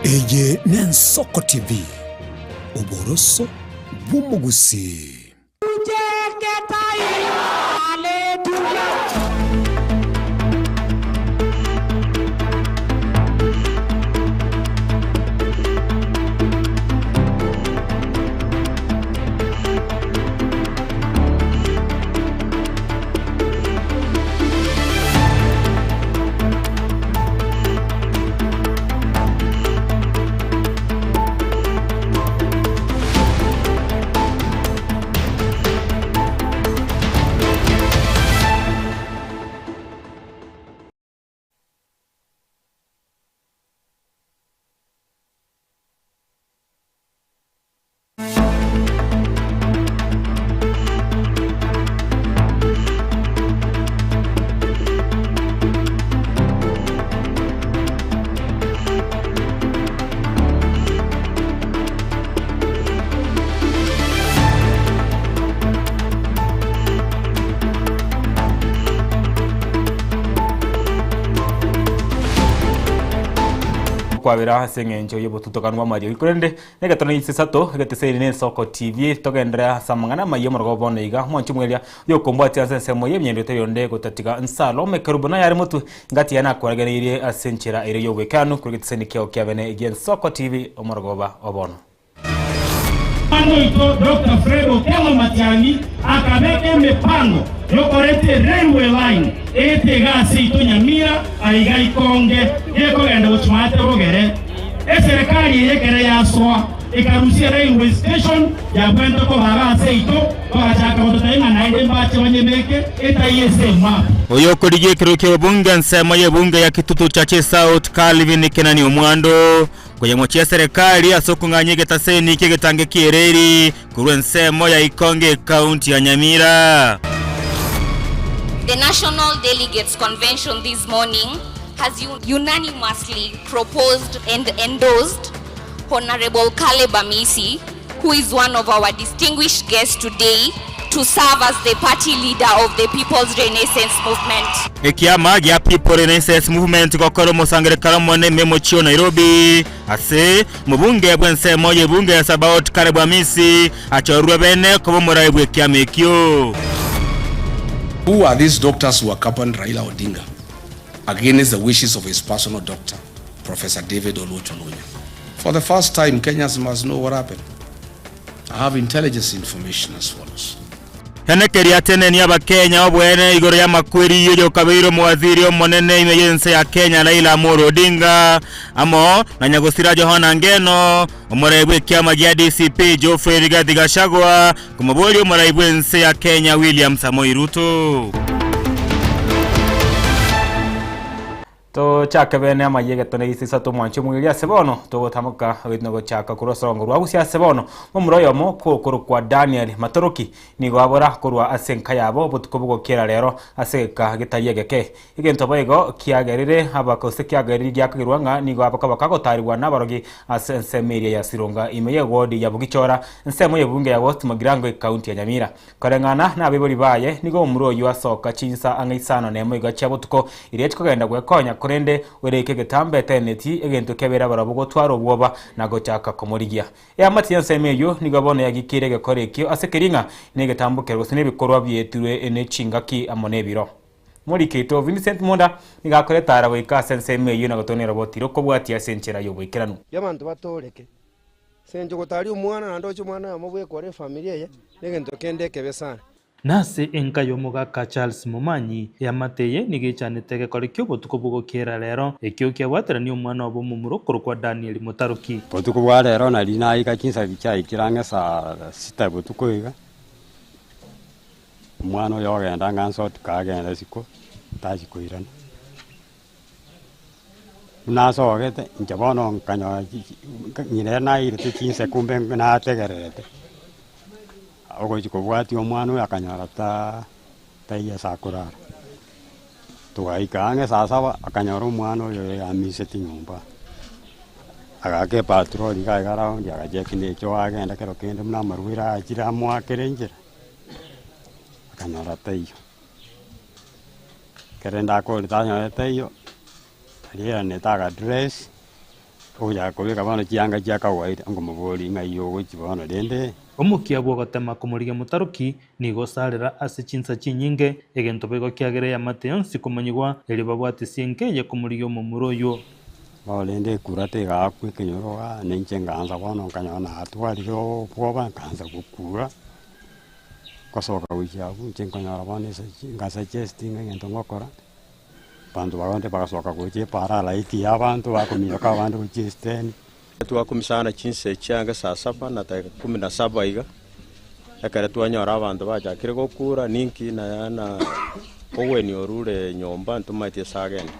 Eye n'Ensoko TV, oboroso bw'omogusii. Kwabera ase eng'encho y'obotutokanu bw'amariogi korende Negetono inse isato, egeteseri na ensoko TV, togenderere ase amang'ana amayia omorogoba bono iga, mwanche omweria oyokombwatia ase ensemo y'emiendo etari onde gotatiga Nsalome Kerubo naye are motwe, ngati yaye nakoragereirie ase enchera ere y'obwekeranu korwa egeteseni kiao kia bene gi'Ensoko TV omorogoba o bono. Omwana oito Doctor Fred Okello Matiang'i akabeka emepango yokoreta erailway line egete iga ase ito Nyamira aiga Ikonge gekogenda gochia maate Bogere. Eserekari eye ekero yasoa, ekarusia railway station yabwente koba iga ase ito, bagachaka gototebia ng'a naende mbache banyebeke etaiyo ase emap. Oyokorigia ekerogo ki'obobunge ensemo y'ebunge ya Kitutu Chache South, Calvin Kenani Omwando, koyemochia eserekari ase okong'anyia egetaseni ki'egetange ki'ereri korwa ensemo ya Ikonge ekaunti ya Nyamira. The National Delegates Convention this morning has unanimously proposed and endorsed Honorable Caleb Amisi, who is one of our distinguished guests today, to serve as the party leader of the People's Renaissance Movement. Ekiama gia People Renaissance Movement gokora omosangererekano omonene ime omochie o Nairobi ase omobunge bw'ensemo y'ebunge ya Sabaot Caleb Amisi achorurwe bene koba omorai bw'ekiama ekio. Who are these doctors who accompanied Raila Odinga against the wishes of his personal doctor, Professor David Oluoch Olunya? For the first time, Kenyans must know what happened. I have intelligence information as follows. Enekeria atenenie Abakenya obwene igoro y'amakweri y'oyokabeire omowaziri omonene ime y'ense ya Kenya Raila Amolo Odinga amo na nyagosira Johana Ngeno, omorai bw'ekiama gia DCP Geoffrey Rigathi Gachagua, komoboria omorai bw'ense ya Kenya William Samoei Ruto. Tochake bene amayia egetone gise isato omwanche omwegeria ase bono, togotamoka na gochaka korwa ase orongo rwa gusii ase bono. Momura oyomo kokorokwa Daniel Matoroki nigo abora korwa ase enka yabo obotuko bogokiera rero ase egeka getari egeke. Egento boigo kiagerire aba gose kiageriri giakagerwa ng'a nigo abakoba kagotaarigwa nabarogi ase ensemo eria ya Sironga ime y'ewodi ya Bogichora ensemo y'ebunge ya West Mugirango ekaunti ya Nyamira. Koreng'ana nabaibori baye, nigo omomura oyio asoka chinsa ang'e isano nemo iga chia botuko, erio achia kogenda gwekonya, korende oiraike egetambe eteneneti, egento kiabeire abarabwo gotwara obwoba na gochaka komorigia. Eamate y'ensemo eyio nigo bono yagikeire egekora ekio ase keria ng'a negetambokero gose nebikorwa bietirwe ne chingaki amo nebiro. Omoriki oito Vincent Monda nigo akoreta ara goika ase ensemo eyio na gotonera obotiro kobwatia ase enchera y'oboikeranu. Ri'abanto batooreke. Ase engencho gotaria omwana naende oche omwana oyomo bwekore efamiri eye, negento kende ekebe sana. Nase enka y'omogaka Charles Momanyi, eamate eye nigo echanete egekore ki'obotuko bw'ogokiera rero, ekio kiabwaterania omwana obo omomura okorokwa Daniel Motaroki. Botuko bwa rero nari naika chinsa chiaikire ang'e saa sita botuko iga, omwana oyo ogenda ng'a nsotuka agenda isiko, tachia koirana. Buna asogete, inche bono nkanyora chi- ng'ina ere nairete chinsa kumbe nategererete, ogochia kobwatia omwana oyo akanyora taa taiyo ase akorara. Togaika ang'e saa saba, akanyora omwana oyo yamiseti nyomba, agaaka epatrol iga iga round agacheki na echoo agenda kero kende buna amarwaire achire amoakere enchera, akanyora taiyo. Ekero ndakorete anyorete taiyo, arigeranete agadress, Ogochaka kobeka bono chianga chia kawaida, nkomoboria ng'ai ogochia bono rende? Omokia bw'ogotema komorigia motaroki nigo osarera ase chinsa chinyinge, egento boigo kiagera eamate yonsi komanyigwa, erio babwatisie enka eye komorigia omomura oyio. Bono rende ekura tegaakwa ekenyoro igaa, na inche nkaansa bono nkanyora natwarire obwoba nkaansa gokura, ngosoka gochia abwo inche nkonyora bono ase ngasuggest ng'a egento ngokora. Abanto bagote bagasoka gocha epaara halaiki y'abanto bakominyoka abande gochia esiteni. Twakumisana chinsa chiange saa saba na dakika kumi na saba iga, ekero twanyora abanto bachakire gokura ninki na na ogwenia orure nyomba ntomaeti ase agende.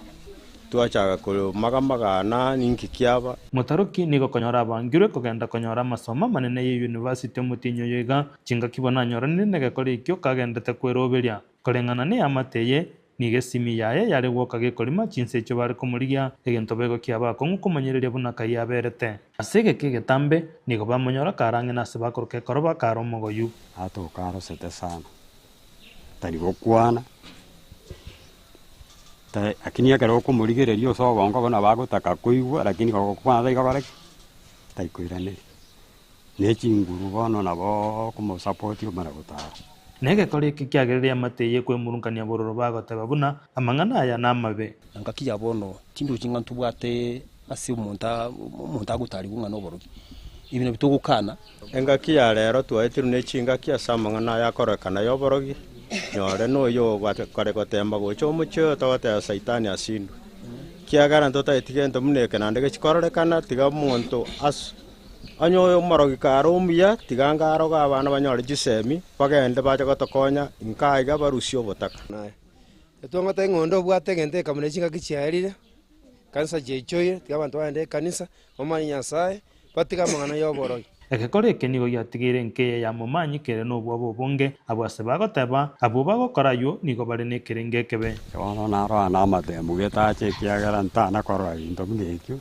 Twachaka komaga-magana ninki kiaba. Motaroki nigo konyora abangirwe kogenda konyora amasomo amanene ye university omotienyi oyo iga, chingaki bono anyoranire negekora ekio kagendete kweroberia. Koreng'ana neamate eye, nigo esimi yaye yare gwoka gekorima chinsa echio bare komorigia, egento bego kiaba akong'u komanyereria buna kai aberete. Ase egeka egetambe, nigo bamonyora kare ang'e nase bakoroka ekoroba kare omogoyu. Atoka arosete sana, tari gokwana, ta lakini ekero okomorigereria ase obongo buna bagotaka koigwa lakini gokwana tari gokora ki? Tari koiraneria. Ne chinguru bono nabo okomosapoti omana gotara. Na egekora eke kiagerire eamate eye kwemurunkania bororo bagoteba buna, Amang'ana aya namabe. Na ngaki ya bono tindochi ng'a ntobwate ase omonto omonto agotarigwa ng'a noborogi. Ebi nabio togokana. Engaki ya rero twaetirwe ne chingaki ase amang'ana aya akorekana y'oborogi, nyore noyo kare goteema gocha omochie oyo togoteba Saitani asindwe. Kiagera ntotageti gento buna eke naende gechikororekana, tiga omonto as Onye omorogi kare omuya, tiga anga aroge abana banyore chisemi, bagende bache gotokonya inka aiga barusie obotaka. Naye etwang'ata eng'ondo obwate egento ekamuna ne chingaki chiaerire, kanisa chiaichoire, tiga abanto bagende ekanisa, bamanye Nyasaye, batige amang'ana y'oborogi. Egekora eke nigo giatigeire enka eye ya momanyi kere nobwoba obonge, abwo ase bagoteba, Abwo bagokora ayio nigo bare nekerengo ekebe. Bono narora namatemu getache ekiagera ntana korora gento buna ekio.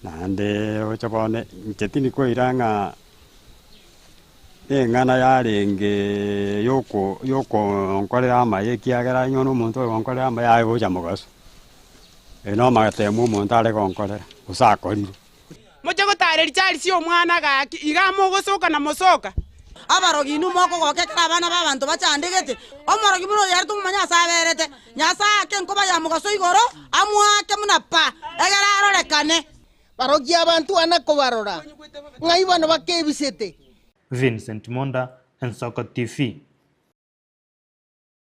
Naende oche bono inche tindi koira ng'a neng'ana yarenge yoko yokonkorera amaya ekiagera onye na omonto ogonkorera amaya aye gocha mogaso. Eye na amatemo omonto are gonkorera, gose akorire. Moche gotareria Charles omwana gaki, iga mogosoka na mosoka. Abarogi inwe mokogoka ekero abana b'abanto bachandegete, omorogi buna oyo ere tomomanye ase aberete. Nyasae ake enkoba ya mogaso igoro, amoake buna pa, egere arorekane. Barokia abanto ana kobarora, ng'ai bono bakebisete? Vincent Monda, Ensoko TV.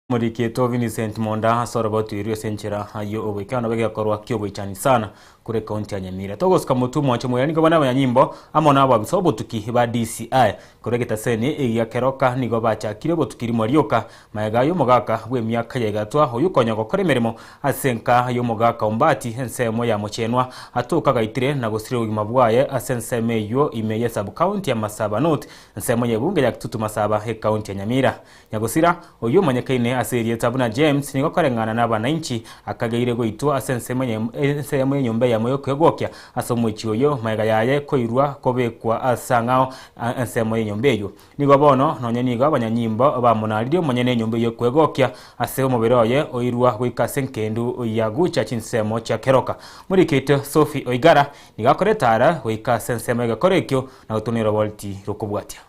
Omorikito Vincent Monda ase orobotuirwe ase enchera ayio ogoikera nabo egekorwa kiogoichani sana korwa ekaunti ya Nyamira. Togosuka motwe omwancho moyani nigo bane abanyanyimbo amo na ababisa obotuki ba DCI korwa egetaseni egia Keroka nigo bachakire obotuki rimo rioka Magega y'omogaka bw'emiaka ya egatwa oyio konya gokora emeremo ase enka y'omogaka Ombati ensemo ya Mochenwa atoka gaitire na gosiria obogima bwaye ase ensemo eyio ime ye sub-county ya Masaba North ensemo y'ebunge ya Kitutu Masaba ekaunti ya Nyamira. Nyagosira oyio omanyekaine ase erieta buna James nigo koreng'ana n'abanainchi akageire goitwa ase ensemo ensemo y'enyomba eyemo y'okwegokia ase omochie oyo magega yaye koirwa kobekwa ase ang'ao ensemo y'enyomba eyio. Nigo bono nonya nigo abanyanyimbo bamonaririe omonyene enyomba ey'okwegokia ase omobere oye oirwa goika ase enkendu ya Gucha chinsemo chia Keroka. Morikito Sophie Oigara nigo akoreta ara goika ase ensemo y'egekoro ekio na gotonera oboriti rokobwatia.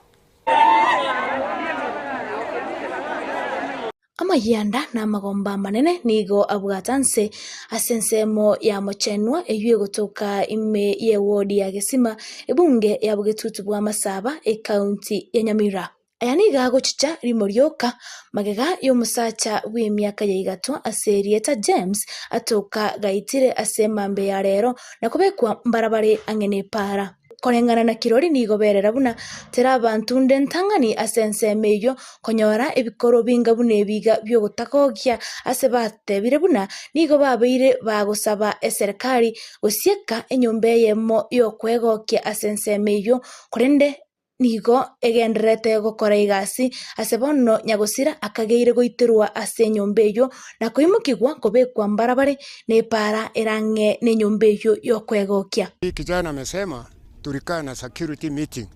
Amayianda na amagomba amanene nigo abwate nse ase ensemo ya Mochenwa eyio egotoka ime y'ewodi ya Gesima, ebunge ya Bogetutu bwa Masaba, ekaunti ya Nyamira. Aya nigo agochicha rimo rioka magega y'omosacha bw'emiaka ya igatwa ase erieta James atoka gaitire ase emambia ya rero na kobekwa mbarabare ang'e nepaara. Koreng'ana na kirori nigo berera buna tera abanto nde ntang'ani ase ensemo eyio konyora ebikoro binga buna ebiga bi'ogotagokia ase batebire buna nigo babeire bagosaba eserekari gosieka enyomba eyemo y'okwegokia ase ensemo eyio korende nigo egendererete gokora egasi ase bono nyagosira akageire goiterwa ase enyomba eyio na koimokigwa kobekwa mbarabare nepaara ere ang'e nenyomba eyio y'okwegokia. Kijana amesema tulikaa na security meeting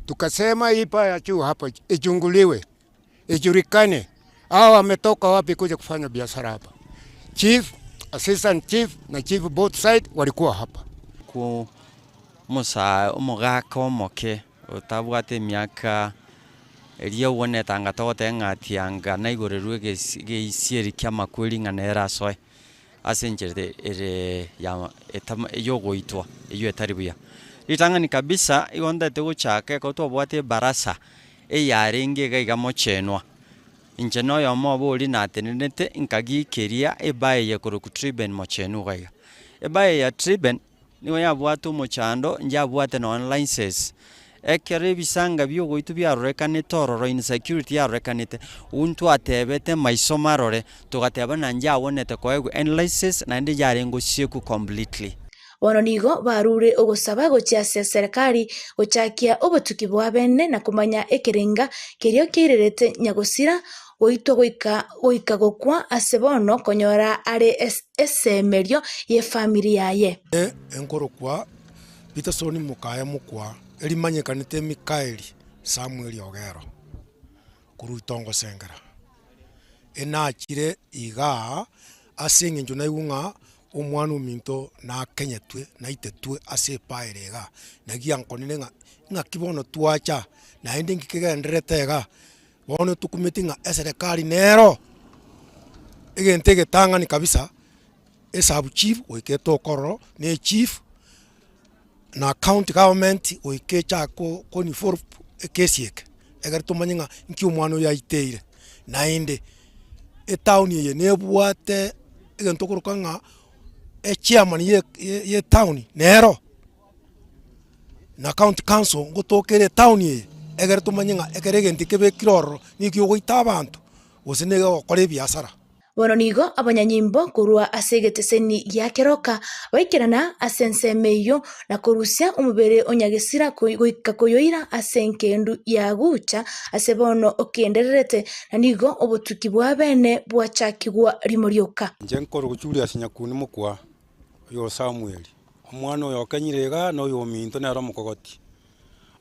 tukasema hii paa ya juu hapa ichunguliwe ijulikane hao wametoka wapi kuja kufanya biashara hapa. Chief, assistant chief na chief both side walikuwa hapa. kwa omosae omogaka omoke otabwate emiaka eria obwenerete anga togoteba ng'a ati anga naigorerwe egesi egeisieri kia amakweri ng'a nere asoe ase enchera ere ya etama yogoitwa eywo etari buya. Ritang'ani kabisa igo ntagete gochaka ekero twabwate ebarasa eyarenge iga iga mochenwa, inche na oyomo obo oria natenenete nkagiikeria ebae eye korokwa Triben Mochenwa iga iga. Ebae ya Triben nigo yabwate omochando, yabwate nonye license, ekero ebisanga bia ogoitwa biarorekanete ororo insecurity yarorekanete, intwe twatebete maiso marore, togateba na njagonete koegwa enlicense naende yarenge gosiekwa completely. Bono nigo barure ogosaba gochia ase eserekari gochakia obotuki bwa bene na komanya ekerenga keria keirerete nyagosira goitwa goika goika gokwa ase bono konyora are esemerio y'efamiri yaye. Enkorokwa Peterson Mokaya Mokwa, erimanyekanete Mikaeli Samuel Ogero, korwa Itongo Sengera. Enachire igaa ase eng'encho naigwe ng'a omwana ominto nakenyetwe, naitetwe ase epaere igaa, naki ankonire ng'a ng'aki bono twacha, naende nki kegendererete igaa, bono tokumeti ng'a eserekari nero egento egetang'ani kabisa, esub chief goika etoke ororo, na echief, na county government goika echake ko ko-involve ekesi eke, ekero tomanye ng'a nki omwana oyo aiteire. Naende, etown eye nebwate egento okoroka ng'a echairman ye ye etown nero, na county council ngotoka ere etown eye, ekero tomanye ng'a ekero egento kebekire ororo, nigo ogoita abanto, gose nigo egokora ebiasara. Bono nigo abanyanyimbo korwa ase egeteseni gia keroka baikerana ase ensemo eyio na korusia omobere o nyagesira goika koyoira ase engendu ya Gucha ase bono okendererete, na nigo obotuki bwa bene bwachakigwa rimo rioka. Inche nkorokwa Julius Nyakuni Mokwa, oyo o Samuel, omwana oyo okenyire igaa na oyo ominto nere omokogoti.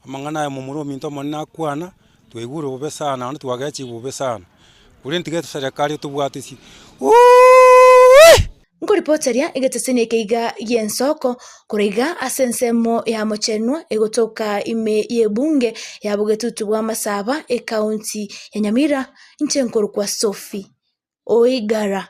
Amang'ana aya momura ominto omonene akwana, twaigure bobe sana naende twagechigwa bobe sana, korende tiga eserekari etobwatisi uuuii. Nkoripoteria egeteseni eke iga gi'ensoko korwa iga ase ensemo ya Mochenwa egotoka ime y'ebunge ya Bogetutu bwa Masaba ekaunti ya Nyamira, inche nkorokwa Sophie Oigara.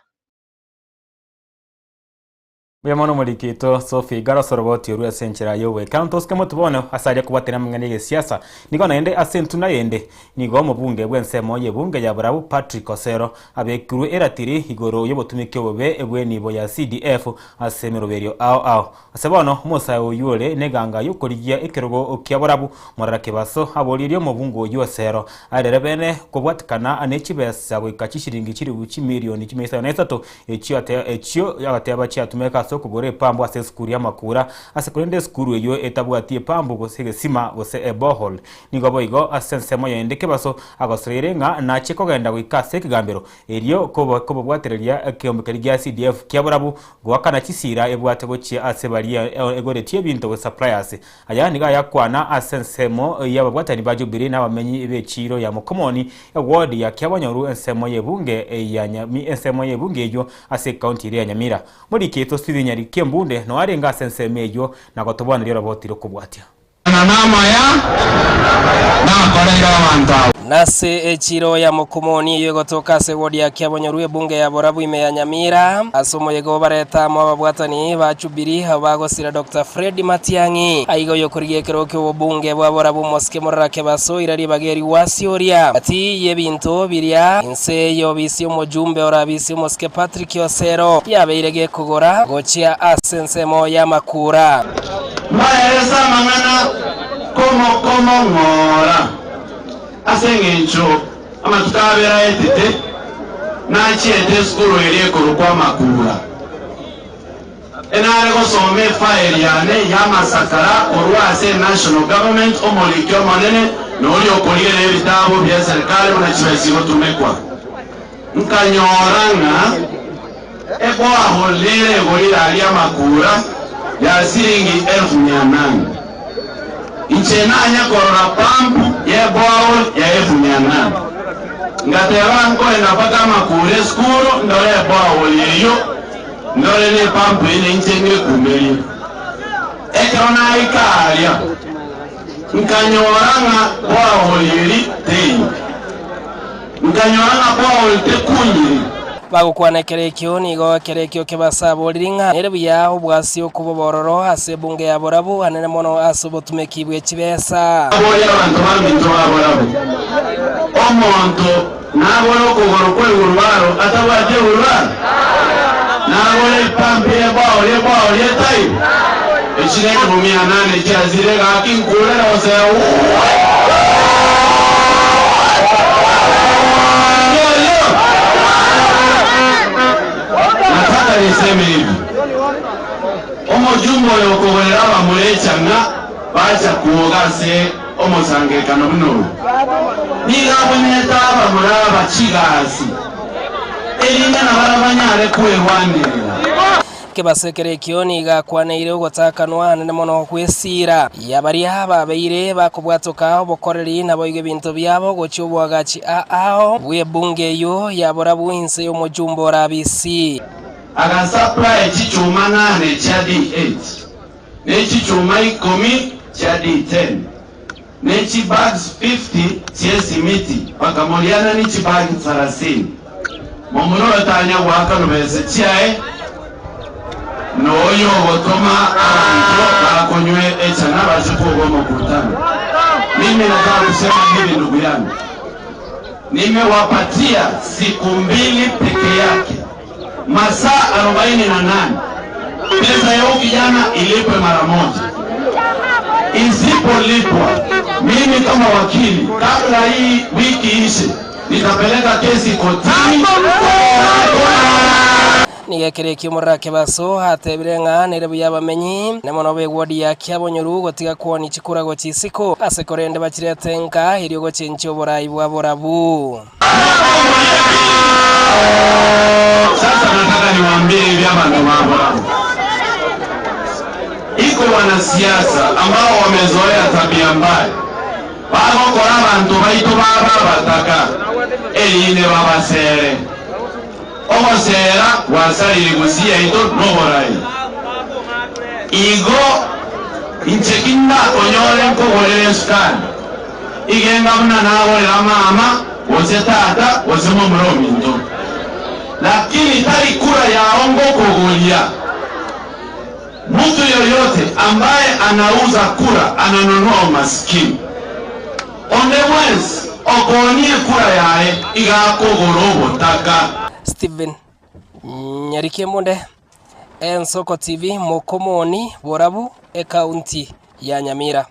Mbuya mono omoriki oito Sophie Igaro ase oroboti orwo ase enchera y'ogoika. Ntosike motwe bono ase aria kobwatania amang'ana y'egesiasa. Nigo naende ase entunda yende nigo omobunge bw'ensemo y'ebunge ya Borabu Patrick Osero abekirwe eratiri igoro y'obotumiki obobe bw'enibo ya CDF ase emeroberio ao ao. Ase bono omosae oyio ore neganga y'okorigia ekerogo kia Borabu Morara Kebaso aboririe omobunge oyio Osero arere bene kobwatikana ne chibesa goika chishiringi chilifu chimilioni chimia isano na isato Echio ate echio agateba chiatumeka ase okogora epambo ase esukuru y'amakura, ase korende esukuru eyio etabwati epambo gose egesima gose eborehole. Nigo boigo ase ensemo yende kebaso agosoreire ng'a nachie kogenda goika ase ekegambero erio koba kobabwatereria ekeombe keria gia CDF kia borabu goakana chisira ebwate gochia ase baria egoretie ebinto gose suppliers. Aya nigo ayakwana ase ensemo y'ababwatani ba Jubilee na abamenyi b'echiiro ya Mokomoni, eward ya Kiabonyoru, ensemo y'ebunge ya Nyami ensemo y'ebunge eyio ase ekaunti eria ya Nyamira. Moriketwe Stephen Nyariki Kembunde noo arenge ase ensemo eyio na gotobwaneria oroboti rokobwatia. Aya namaya nakoreire abanto aba. Nase echiro ya Mokumoni eyio egotoka ase ewodi ya Kiabonyoru ebunge ya Borabu ime ya Nyamira, ase omoyega obareta amo ababwatani ba Jubilee abwo bagosira Doctor Fred Matiang'i. Aiga oyokorigia ekerogo ki'obobunge bwa Borabu Mosike Morara Kebaso ira ribaga eri gwasioria gati y'ebinto biria inse y'obisi omojumbe orabisi Omosike Patrick Osero yabeire gekogora gochia ase ensemo y'amakura. Mbaerese amang'ana komokomong'ora. Ase engencho amatuko abere aetete, nachiete esukuru eria ekorokwa Amakura. Enare gosoma efaeli yane y'amasakara korwa ase eNational Government, omoriki omonene na oria okorigereria ebitabu bi'eserikari buna chibesa igotumekwa. Nkanyora ng'a eboahole nere egorire aria amakura ya siringi elfu mia nane. Inche nanya korora pampu y'eboahole ya elfu mia nane. Ngateba nkoenda mpaka amakura esukuru ndore eboahole eyio, ndore ne pampu eye nainche ng'ekumerie. Ekero naika aaria, nkanyora ng'a borehole eri teiyo, nkanyora ng'a borehole tekunyiri. Bagokwana ekero ekio, nigo ekero ekio kebasaboriri ng'a nere buya obwasi okoba obororo ase ebunge ya borabu anene mono ase obotumeki bwe chibesa. Boria abanto baminto ba borabu, Omonto nagore okogoro kw'egurubaro atabwati egurubaro? Nagore epampi y'ebao y'ebao y'etairi? Echi nelifu mia nane chiasire, gaki nkurere gose Nataka niseme hivi, omojumbe oyo okogorera abamura echang'a bacha kwoga ase omosangererekano buna oyo, nigo abwenerete abamura aba chigasi, erinde nabarabwo banyare kwerwanerera. Kebaso ekero ekio nigo akwaneire ogotakanwa anene mono gw'esiira ya baria babeire bakobwatoka obokoreri naboigo ebinto biabo gochia oboagachi aao bw'ebunge eyio ya borabu inse y'omojumbe orabisi. Agasupply chichuma nane chia D8, ne chichuma ikomi chia D10, ne chibags 50 chi'esimiti, bakamoriana ne chibagi sarasini. Momura oyo tanya goakanwa besa chiaye, noyo ogotoma abanto bakonywe echang'a bache kogwa omokutano. Mimi nataka kusema hivi ndugu yangu, nimewapatia siku mbili peke yake, masaa 48, pesa ya huyu kijana ilipwe mara moja. Isipolipwa, mimi kama wakili, kabla hii wiki ishe, nitapeleka kesi kotini. Nigo ekero ekio omorero Kebaso atebire ng'a nere buya abamenyi ne mono b'ewodi ya Kiabonyoru gotiga kwonia chikura gochia isiko ase korende bachirete nka erio gochenchia oborai bwa borabu. Sasa nataka niwaambie hivi abantu ba Borabu, iko wanasiasa ambao wamezoea tabia mbaya, bagokora abantu baitu baba bataka erinde babasere ogosera gwasarire gusia ito noborai igo inche kindakonyore nkogorera esukari igenga buna nagorera mama gose tata gose momura ominto, lakini tari kura yao ngokogoria. Mtu yoyote ambaye anauza kura ananunua umaskini. Onde bwensi okonie kura yaye igakogora obotaka. Stephen Nyarikie Munde, Ensoko TV, Mokomoni, Borabu, Ekaunti ya Nyamira.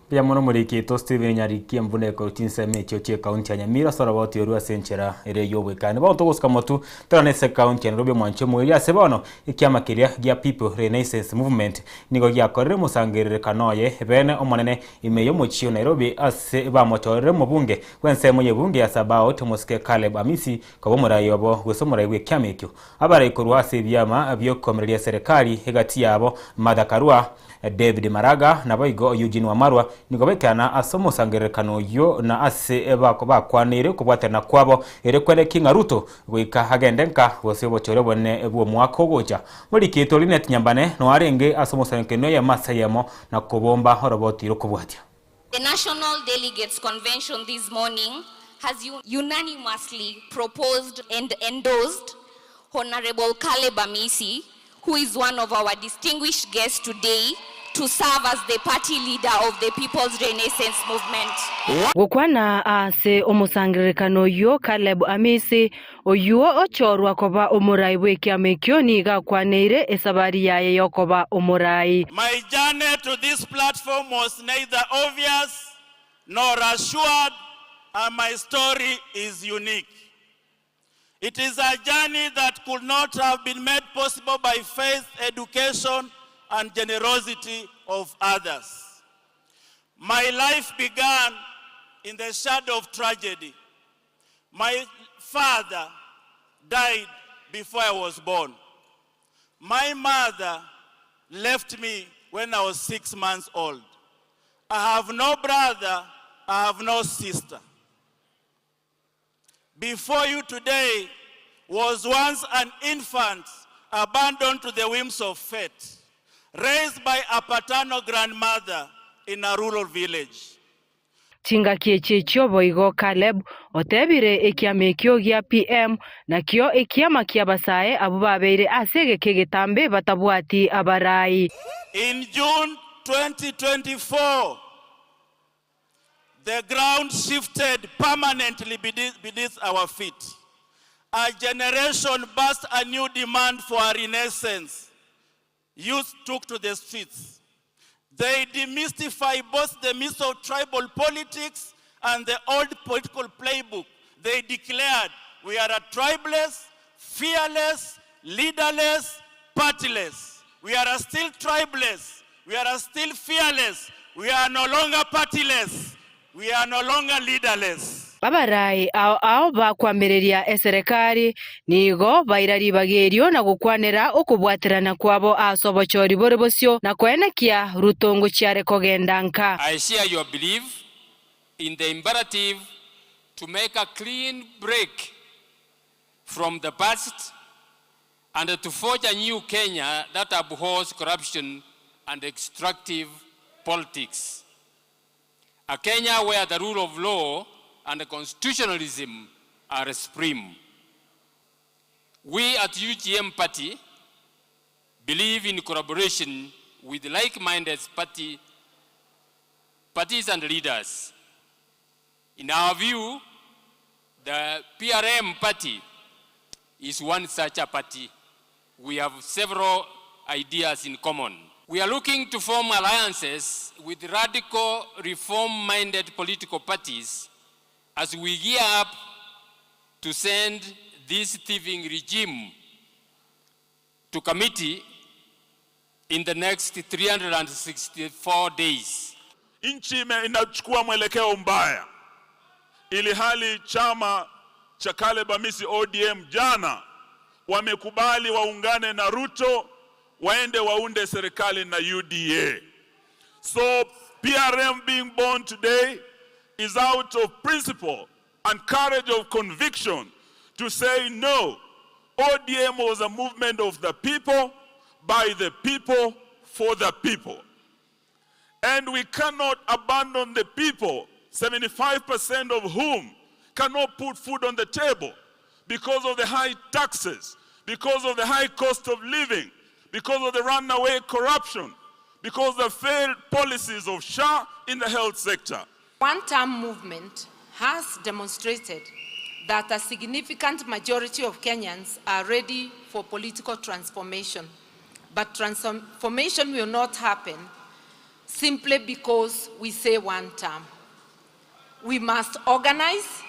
Mbuya mono omoriki oito Stephen Nyarikie mbuna ekorwa chinsemo echio chie ekaunti ya Nyamira ase oroboti orwo ase enchera ere y'obwekani. Bono togosuka motu torane ase ekaunti ya Nairobi omwanchi omoerio ase bono ekiama keria gia People Renaissance Movement nigo giakorire omosangererekano oye bene omonene ime y'omochie o Nairobi ase bamochorire omobunge bw'ensemo y'ebunge ya Sabaot omosike Caleb Amisi koba omorai obo gose omorai bw'ekiama ekio. Abarai korwa ase ebiama bi'okomereria eserekari egati yabo Martha Karua, David Maraga, naboigo Eugene Wamalwa nigo baikana ase omosangererekano oyio na ase bakwaneire okobwaterana kwabo ere kwereki ng'a Ruto goika agende nka gose obochore obonene bw'omwaka ogocha. Moriketwe Linet Nyambane noe arenge ase omosangererekano eyemo ase eyemo na kobomba oroboti rokobwatia. The National Delegates Convention this morning has unanimously proposed and endorsed Honorable Caleb Amisi, who is one of our distinguished guests today, to serve as the party leader of the People's Renaissance Movement. Gokwana ase omosangererekano oyio, Caleb Amisi, oyio ochorwa koba omorai bw'ekiama ekio, nigo akwaneire esabari yaye y'okoba omorai. My journey to this platform was neither obvious nor assured and my story is unique. It is a journey that could not have been made possible by faith, education, and generosity of others. My life began in the shadow of tragedy. My father died before I was born. My mother left me when I was 6 months old. I have no brother, I have no sister. Before you today was once an infant abandoned to the whims of fate. raised by a paternal grandmother in a rural village. Chingaki echi echio boigo Caleb otebire ekiama ekio gia PM nakio ekiama ki'abasae abwo babeire ase egeka egetambe batabwati abarai. In June 2024, the ground shifted permanently beneath our feet. A generation burst a new demand for a renaissance. Youth took to the streets. They demystify both the myth of tribal politics and the old political playbook. They declared, we are a tribeless, fearless, leaderless, partyless. We are still tribeless. We are still fearless. We are no longer partyless. We are no longer leaderless. Abarai ao ao bakwamireria eserekari nigo baira ribaga erio na gokwanera okobwaterana kwabo ase obochori bore bosio na koenekia Ruto ngochiare kogenda nka. I share your belief in the imperative to make a clean break from the past and to forge a new Kenya that abhors corruption and extractive politics. A Kenya where the rule of law and constitutionalism are supreme. We at UGM Party believe in collaboration with like-minded parties and leaders. In our view, the PRM party is one such a party. We have several ideas in common. We are looking to form alliances with radical reform-minded political parties as we gear up to send this thieving regime to committee in the next 364 days. Nchi inachukua mwelekeo mbaya, ili hali chama cha Caleb Amisi ODM jana wamekubali waungane na Ruto waende waunde serikali na UDA. So PRM being born today is out of principle and courage of conviction to say no. ODM was a movement of the people, by the people, for the people. And we cannot abandon the people, 75% of whom cannot put food on the table because of the high taxes, because of the high cost of living, because of the runaway corruption, because of the failed policies of SHA in the health sector. One-term movement has demonstrated that a significant majority of Kenyans are ready for political transformation. But transformation will not happen simply because we say one term. We must organize,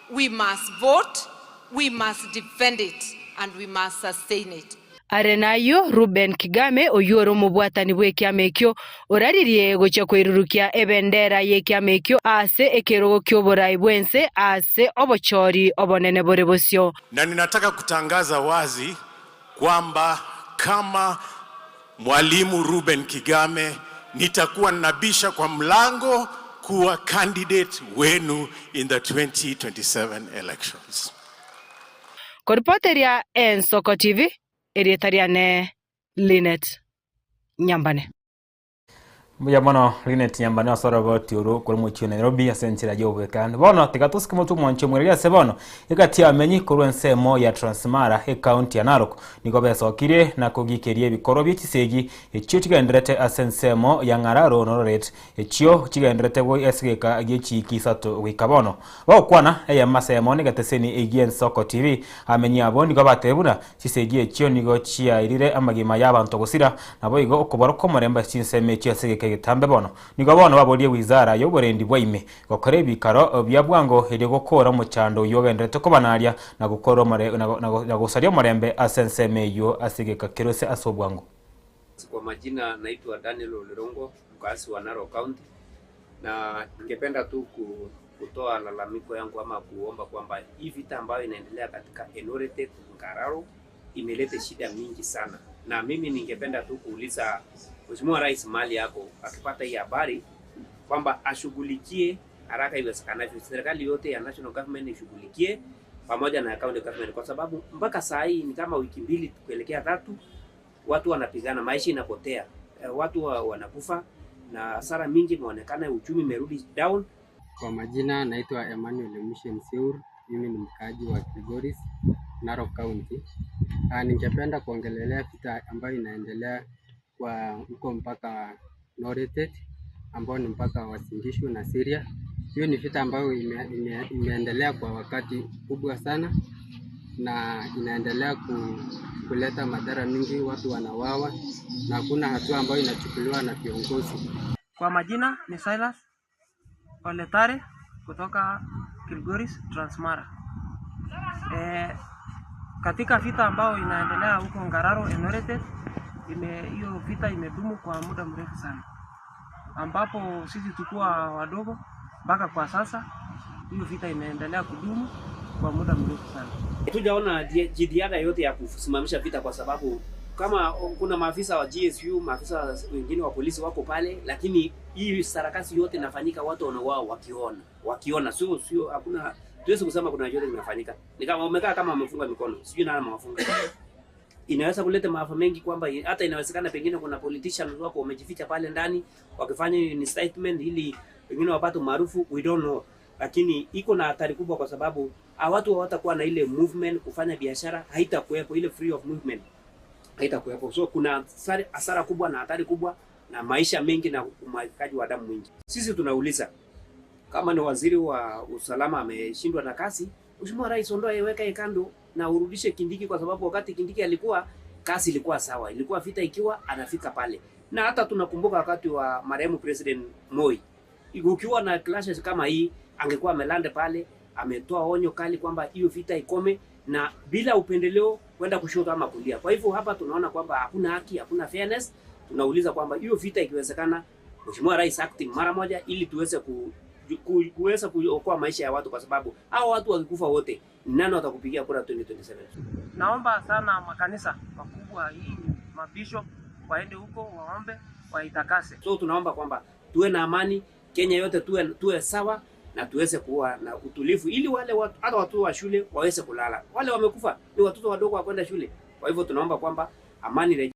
we must vote, we must defend it, and we must sustain it. Are nayio Reuben Kigame oyio ore omobwatani bw'ekiama ekio oraririe gochia koirurukia ebendera y'ekiama ekio ase ekerogo ki'oborai bw'ense ase obochori obonene bore bosio. Na ninataka kutangaza wazi kwamba kama Mwalimu Reuben Kigame nitakuwa nabisha kwa mlango kuwa candidate wenu in the 2027 elections. Koripoteria Ensoko TV, erieta riane Linet Nyambane. Mbuya mono Linet Nyambane ase oroboti oro korwa omochie o Nairobi ase enchera ya obwekani. Bono tiga tosike motwe omwancho omwereri ase bono egati y'abamenyi korwa ensemo ya Transmara ecounty ya Narok nigo besokirie na kogikeria ebikorwa bie chisegi echio chigenderete ase ensemo ya Ng'araro na Ororet echio chigenderete goi ase egeka gie chiiki isato goika bono. Bagokwana eyemo ase eyemo negeteseni egie Ensoko TV, abamenyi abwo nigo batebire buna chisegi echio nigo chiairire amagima y'abanto gosira, naboigo okobora kw'omorembe ase chinsemo echio ase egeka egetambe bono. Nigo bono baborie wizara y'oborendi bwa ime gokora ebikaro bia bwango erio gokora omochando oyio ogendererete kobanaria na gokora omore na gosaria omorembe ase ensemo eyio ase egeka kerose ase obwango. Kwa majina naitwa Daniel Olerongo, mkazi wa Narok County, na ningependa tu kutoa lalamiko yangu ama kuomba kwamba hii vita ambayo inaendelea katika Enoretet Ngararo imeleta shida mingi sana, na mimi ningependa tu kuuliza Mheshimiwa Rais mali yako akipata hii habari kwamba ashughulikie haraka iwezekanavyo, serikali yote ya national government ishughulikie pamoja na county government, kwa sababu mpaka saa hii ni kama wiki mbili kuelekea tatu, watu wanapigana, maisha inapotea. Watu wanakufa na hasara mingi imeonekana, uchumi imerudi down. Kwa majina naitwa Emmanuel Mushen Seur, mimi ni mkaaji wa Kilgoris, Narok County. Ningependa kuongelelea vita ambayo inaendelea kwa huko mpaka Noretet ambao ni mpaka wa Singishu na Syria. Hiyo ni vita ambayo ime, ime, imeendelea kwa wakati kubwa sana na inaendelea ku, kuleta madhara mingi, watu wanawawa na hakuna hatua ambayo inachukuliwa na viongozi. Kwa majina ni Silas Oletare kutoka Kilgoris Transmara. E, katika vita ambayo inaendelea huko Ngararo Enoretet, ime hiyo vita imedumu kwa muda mrefu sana, ambapo sisi tukuwa wadogo mpaka kwa sasa hiyo vita imeendelea kudumu kwa muda mrefu sana. Hatujaona jitihada yote ya kusimamisha vita kwa sababu kama kuna maafisa wa GSU, maafisa wengine wa polisi wako pale, lakini hii sarakasi yote inafanyika, watu wanauawa wakiona, wakiona, sio sio, hakuna tuwezi kusema kuna yote inafanyika. Ni kama wamekaa kama wamefunga mikono, sijui nani amewafunga. Inaweza kuleta maafa mengi, kwamba hata inawezekana pengine kuna politicians wako wamejificha pale ndani wakifanya incitement ili pengine wapate umaarufu, we don't know, lakini iko na hatari kubwa kwa sababu watu hawatakuwa na ile movement kufanya biashara, haitakuwepo ile free of movement haitakuwepo. So kuna hasara kubwa na hatari kubwa na maisha mengi na umwagikaji wa damu mwingi. Sisi tunauliza kama ni waziri wa usalama ameshindwa na kazi, Mheshimiwa Rais, ondoa weka kando na urudishe Kindiki, kwa sababu wakati Kindiki alikuwa kazi ilikuwa sawa, ilikuwa vita ikiwa anafika pale, na hata tunakumbuka wakati wa marehemu President Moi, ukiwa na clashes kama hii, angekuwa amelanda pale, ametoa onyo kali kwamba hiyo vita ikome na bila upendeleo kwenda kushoto ama kulia. Kwa hivyo hapa tunaona kwamba hakuna haki, hakuna fairness. Tunauliza kwamba hiyo vita ikiwezekana, Mheshimiwa Rais acting mara moja ili tuweze ku, ku, kuweza kuokoa maisha ya watu, kwa sababu hao watu wakikufa wote, nani watakupigia kura 2027? Naomba sana makanisa makubwa hii mabishop waende huko waombe waitakase. So tunaomba kwamba tuwe na amani Kenya yote, tuwe, tuwe sawa na tuweze kuwa na utulivu ili wale watu, hata watoto wa shule waweze kulala. Wale wamekufa ni watoto wadogo wa kwenda shule. Kwa hivyo tunaomba kwamba amani irejee.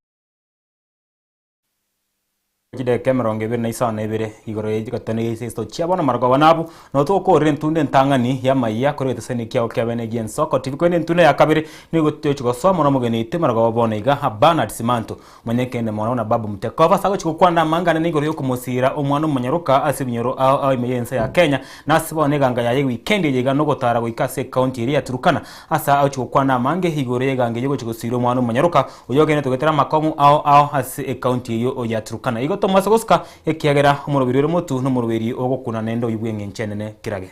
Chidakika emerongo ebere na isano na ibere igoro ye chigatano ya iseso chia bono marogoba nabu no tokorera entunda entang'ani y'amaiya kore egetesani kiao kia bene gi'ensoko TV korende entunda ya kabere nigo tochi gosoma nomogeni oito marogoba bono iga Bernard Simanto omonyekende mono na Babu Mtekova ase agochi gokwana amang'ana niigoro yokomosira omwana omonyaroka ase ebinyoro ao ao ime y'ense ya Kenya na ase bono eganga yaye ewikendi eye iga nogotara goika ase ecounty eria ya Turkana ase agochi gokwana amange igoro y'egango eyio gochi gosira omwana omonyaroka oyio ogenderete goetera amakong'u ao ao ase ecounty eyio ya Turkana. Igo tomase gosuka, ekiagera omoroberi ore motu nomoroberi ogokuna naende oyio bw'engencho enene kerage.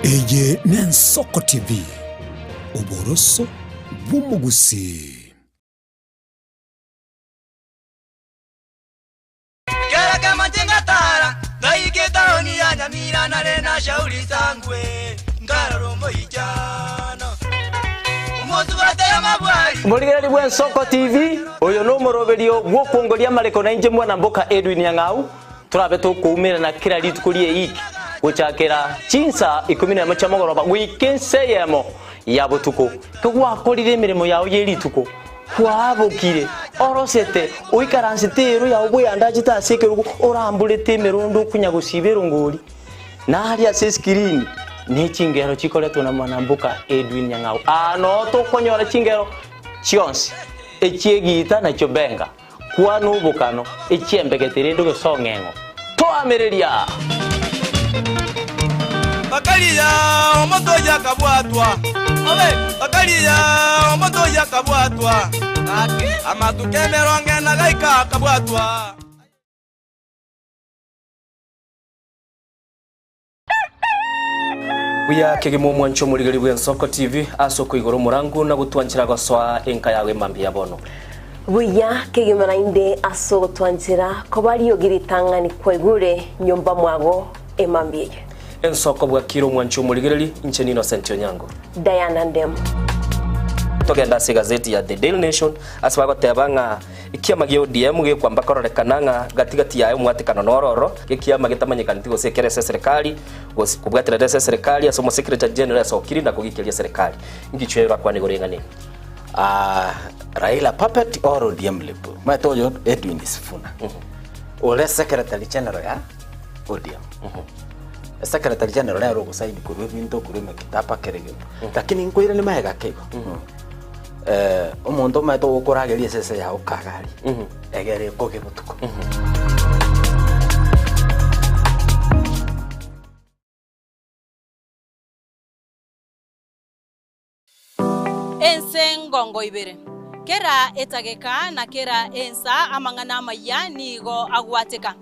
Eye n'Ensoko TV, oboroso bw'omogusii. Kera kemache ngatara ngaika etaoni ya Nyamira nare na shauri sangwe nkarora omoichano omosubate amabwari. Omorigereria bw'Ensoko TV, oyo nomoroberio bw'okwongoria amareko nainche mwana mboka Edwin Nyang'au, torabe tokoumerana kera rituko ri'eiki gochakera chinsa ikomi nemo chia mogoroba goika ense eyemo ya botuko. Kegwakorire emeremo yao ye rituko, Kwabokire, orosete, oikaransete eero yao bweyandachete ase ekerogo, oramborete emerondo okonya gosiba erongori. Naria ase eskirini ne chingero chikoretwa na mwanamboka Edwin Nyang'au. Aa noo tokonyora chingero chionsi, echi'egiita na chiobenga, kwana obokano, echi'embegete rende gose ong'eng'o. Toamereria! Bakaria omonto oyio akabwatwa, bakaria omonto oyio akabwatwa, amatuko emerongo ena gaika akabwatwa. Buya kegima omwancho omorigeri bw'Ensoko TV ase okoigora omorango na gotwanchera gosoa enka yago emambia ya bono. Buya kegima naende ase ogotwanchera koba riogi ritang'ani kwaigure nyomba mwago emambia eye. Ensoko bwakire omwancho omorigereri, inche n'Innocent Onyango. Diana Ndemo. Togende ase egazeti ya The Daily Nation ase bagoteba ng'a ekiama gia ODM gekwamba kororekana ng'a gati gati yaye omwatekano noro ororo, ekiama getamanyekaneti gose ekere ase eserekari gose kobwaterera ase eserekari ase omosecretary general asokire na kogikeria eserekari. Ngichwe orakwane igoro eng'ana eye? Ah, Raila puppet or ODM lip. Omanyete oyo Edwin Sifuna. Ore secretary general ya ODM. Secretary general nere ogosaini korwa ebinto korwa emekitaba kera egento. Lakini nkoiranie magega ake igo. Eh, omonto omanyete ogokorageria esese yago kagari. Egere ekoge botuko. Ense ngongo ibere. Kera etageka na kera ensa amang'ana amayia nigo agwateka.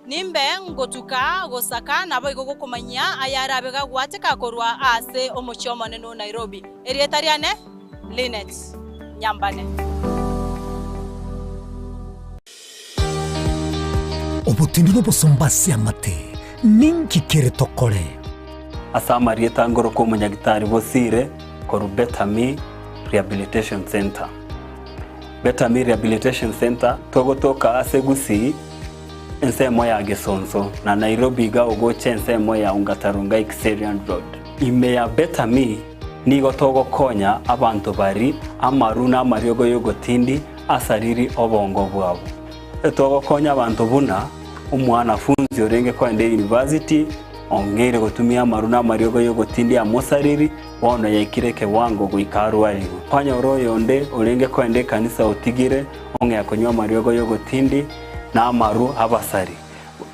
Nimbe ngotuka gosaka naboigo gokomanyia ayarabe gagwateka korwa ase omochie omonene o Nairobi. Erieta riane Linet Nyambane. Obotendu nobosomba ase amate, ninki kere tokore? Ase amarieta ngoroka omonyagitari Bosire korwa Better Me Rehabilitation Centre. Better Me Rehabilitation Centre togotoka ase Gusii ensemo ya Gesonso na Nairobi iga ogocha ensemo ya Ongata Rongai Kiserian Road. Ime ya Better Me nigo togokonya abanto bari amaru na amariogo yogotindi asariri obongo bwabo. Togokonya abanto buna omwanafunzi orenge koenda eyunivasiti ong'eire gotumia amaru na amariogo y'ogotindia amosariri, bono yaikire ekewango goika arwarigwe. Kwanyora oyonde orenge koenda ekanisa otigire ong'ea konywa amariogo y'ogotindi na amaru abasari.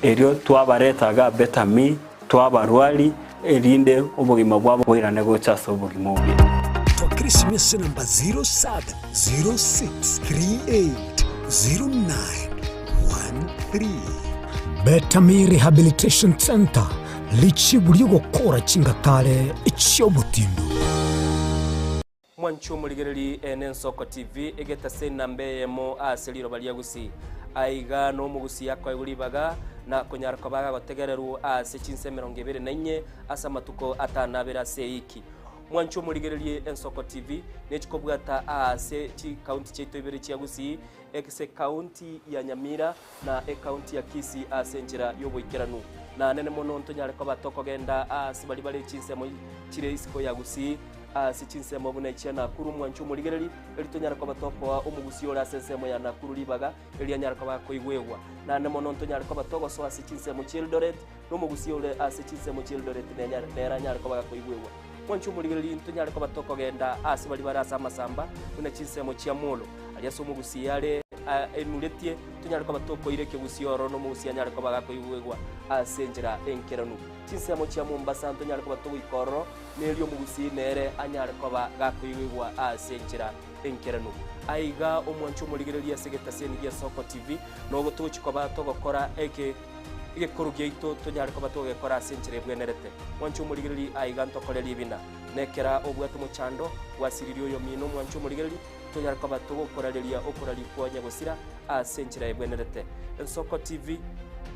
Erio twabareta iga Betami, twabarwari, erinde obogima bwabo boirane gocha ase obogima obuya. Twakera esimi ase enamba 0706380913. Betami Rehabilitation Centre, richibu ri'ogokora chingatare chi'obotindu. Mwanche omorigereri ene Ensoko TV egetase enamba eyemo ase riroba ria Gusii. Aiga nomogusii akoegwa ribaga na konyara koba agagotegererwa ase chinsa emerongo ebere na inye ase amatuko atano abere ase eiki. Mwanche omorigererie Ensoko TV nechikobwata aase chikaunti chiaito ibere chia Gusii ase ekaunti ya Nyamira na ekaunti ya Kisii ase enchera y'oboikeranu. Na nene mono ntonyare koba tokogenda aase baria bare chinsemo chire isiko ya Gusii Ase chinsemo buna echia Nakuru omwancho omorigereri, erio tonyare koba tokoa omogusii ore ase ensemo ya Nakuru ribaga, erio anyare koba akoigwegwa. Naende mono ntonyare koba togosoa ase chinsemo chi'Eldoret, na omogusii ore ase chinsemo chi'Eldoret nenyare nere anyare koba gakoigwegwa. Mwanche omorigereri, ntonyare koba tokogenda ase baria bare ase amasamba, buna chinsemo chia Molo, aria ase omogusii are enuretie, tonyare koba tokoira ekegusii ororo, na omogusii anyare koba gakoigwegwa ase enchera enkeranu. Chinsemo chia Mombasa ntonyare koba togoika ororo, Nerio omogusii nere anyare koba gakoigwegwa ase enchera enkeranu. Aiga omwanche omorigereria ase egetaseni gia Soko TV, nogo togochia koba togokora eke egekoro giaito tonyare koba togegekora ase enchera ebwenerete. Mwanche omorigereria aiga ntokore ribina. Nekera obwate omochando, gwasiririe oyomino omwanche omorigereria, tonyare koba togokorareria okoraria kwa nyagosira ase enchera ebwenerete. Ensoko TV,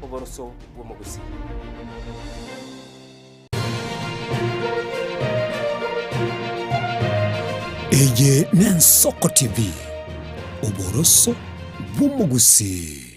oboroso bw'omogusii. Eye n'Ensoko TV, oboroso bw'omogusii.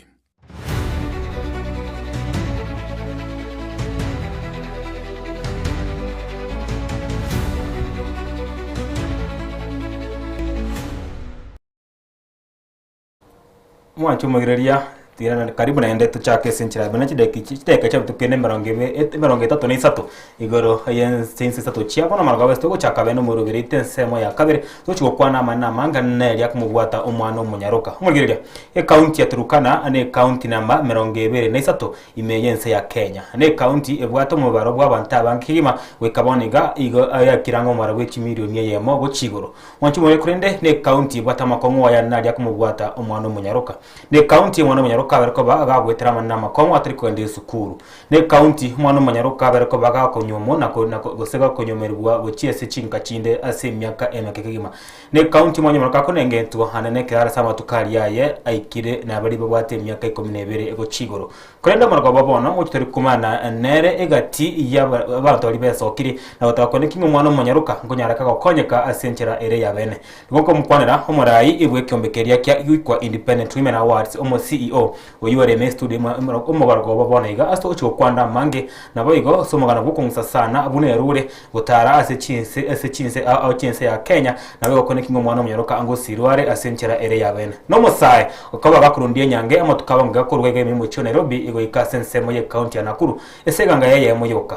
Mwanche omoigereria, tirana karibu naende tochake ase enchera buna chidaki chi chidakika chiabutokeire emerongo ebe et emerongo etato na isato, igoro ya chinsa isato chia bono amarago abese togochaka bene omorobereite ensemo ya kabere, togochi gokwana amanene amange nere akomobwata omwana omonyaroka. Omorigereria, ecounty ya Turkana na ecounty namba emerongo ebere na isato ime y'ense ya Kenya. Na ecounty ebwate omobaro bw'abanto abange kegima goika bono iga igo yakire ang'e omobaro bwe chimilioni eyemo gochia igoro. Mwanche more korende ne county ebwate amakong'u aya naria akomobwata omwana omonyaroka. Ne county omwana omonyaroka. omonyaroka abere koba gagoetera amanene amakong'u atari kogenda esukuru. Na ekaunti omwana omonyaroka abere koba gakonyuomwa na na gose gakonyomerigwa gochia ase chinka chinde ase emiaka emeke kegima. Na ekaunti omwana omonyaroka akonengentwa ande nekeraro ase amatuko aria aye aikire na baria babwate emiaka ikomi na ebere gochia igoro. Korende omorwako obo bono ngochia tori komana nere egati y'abanto baria besokire, na gotaka kwane ki ng'a omwana omonyaroka nkonyareka gokonyeka ase enchera ere y'abeene. Nigo nkomokwanera omorai bw'ekeombe keria kia Uikwa Independent Women Awards, omo CEO, oyio ore ime estudio omogorogo obo bono iga ase ogochia gokwanda amange, naboigo ase omogano bw'okong'usa sana buna erure gotara ase chinse ase chinse ao ao chi'ense ya Kenya, naboigo kwane ki ng'a omwana omonyaroka angosirwe are ase enchera ere y'abeene. Nomosae okoba gakorundia enyange amatuko abange gakorwa iga ime y'omochie o Nairobi goika ase ensemo y'ecounty ya Nakuru ase eganga yaye eyemo yoka.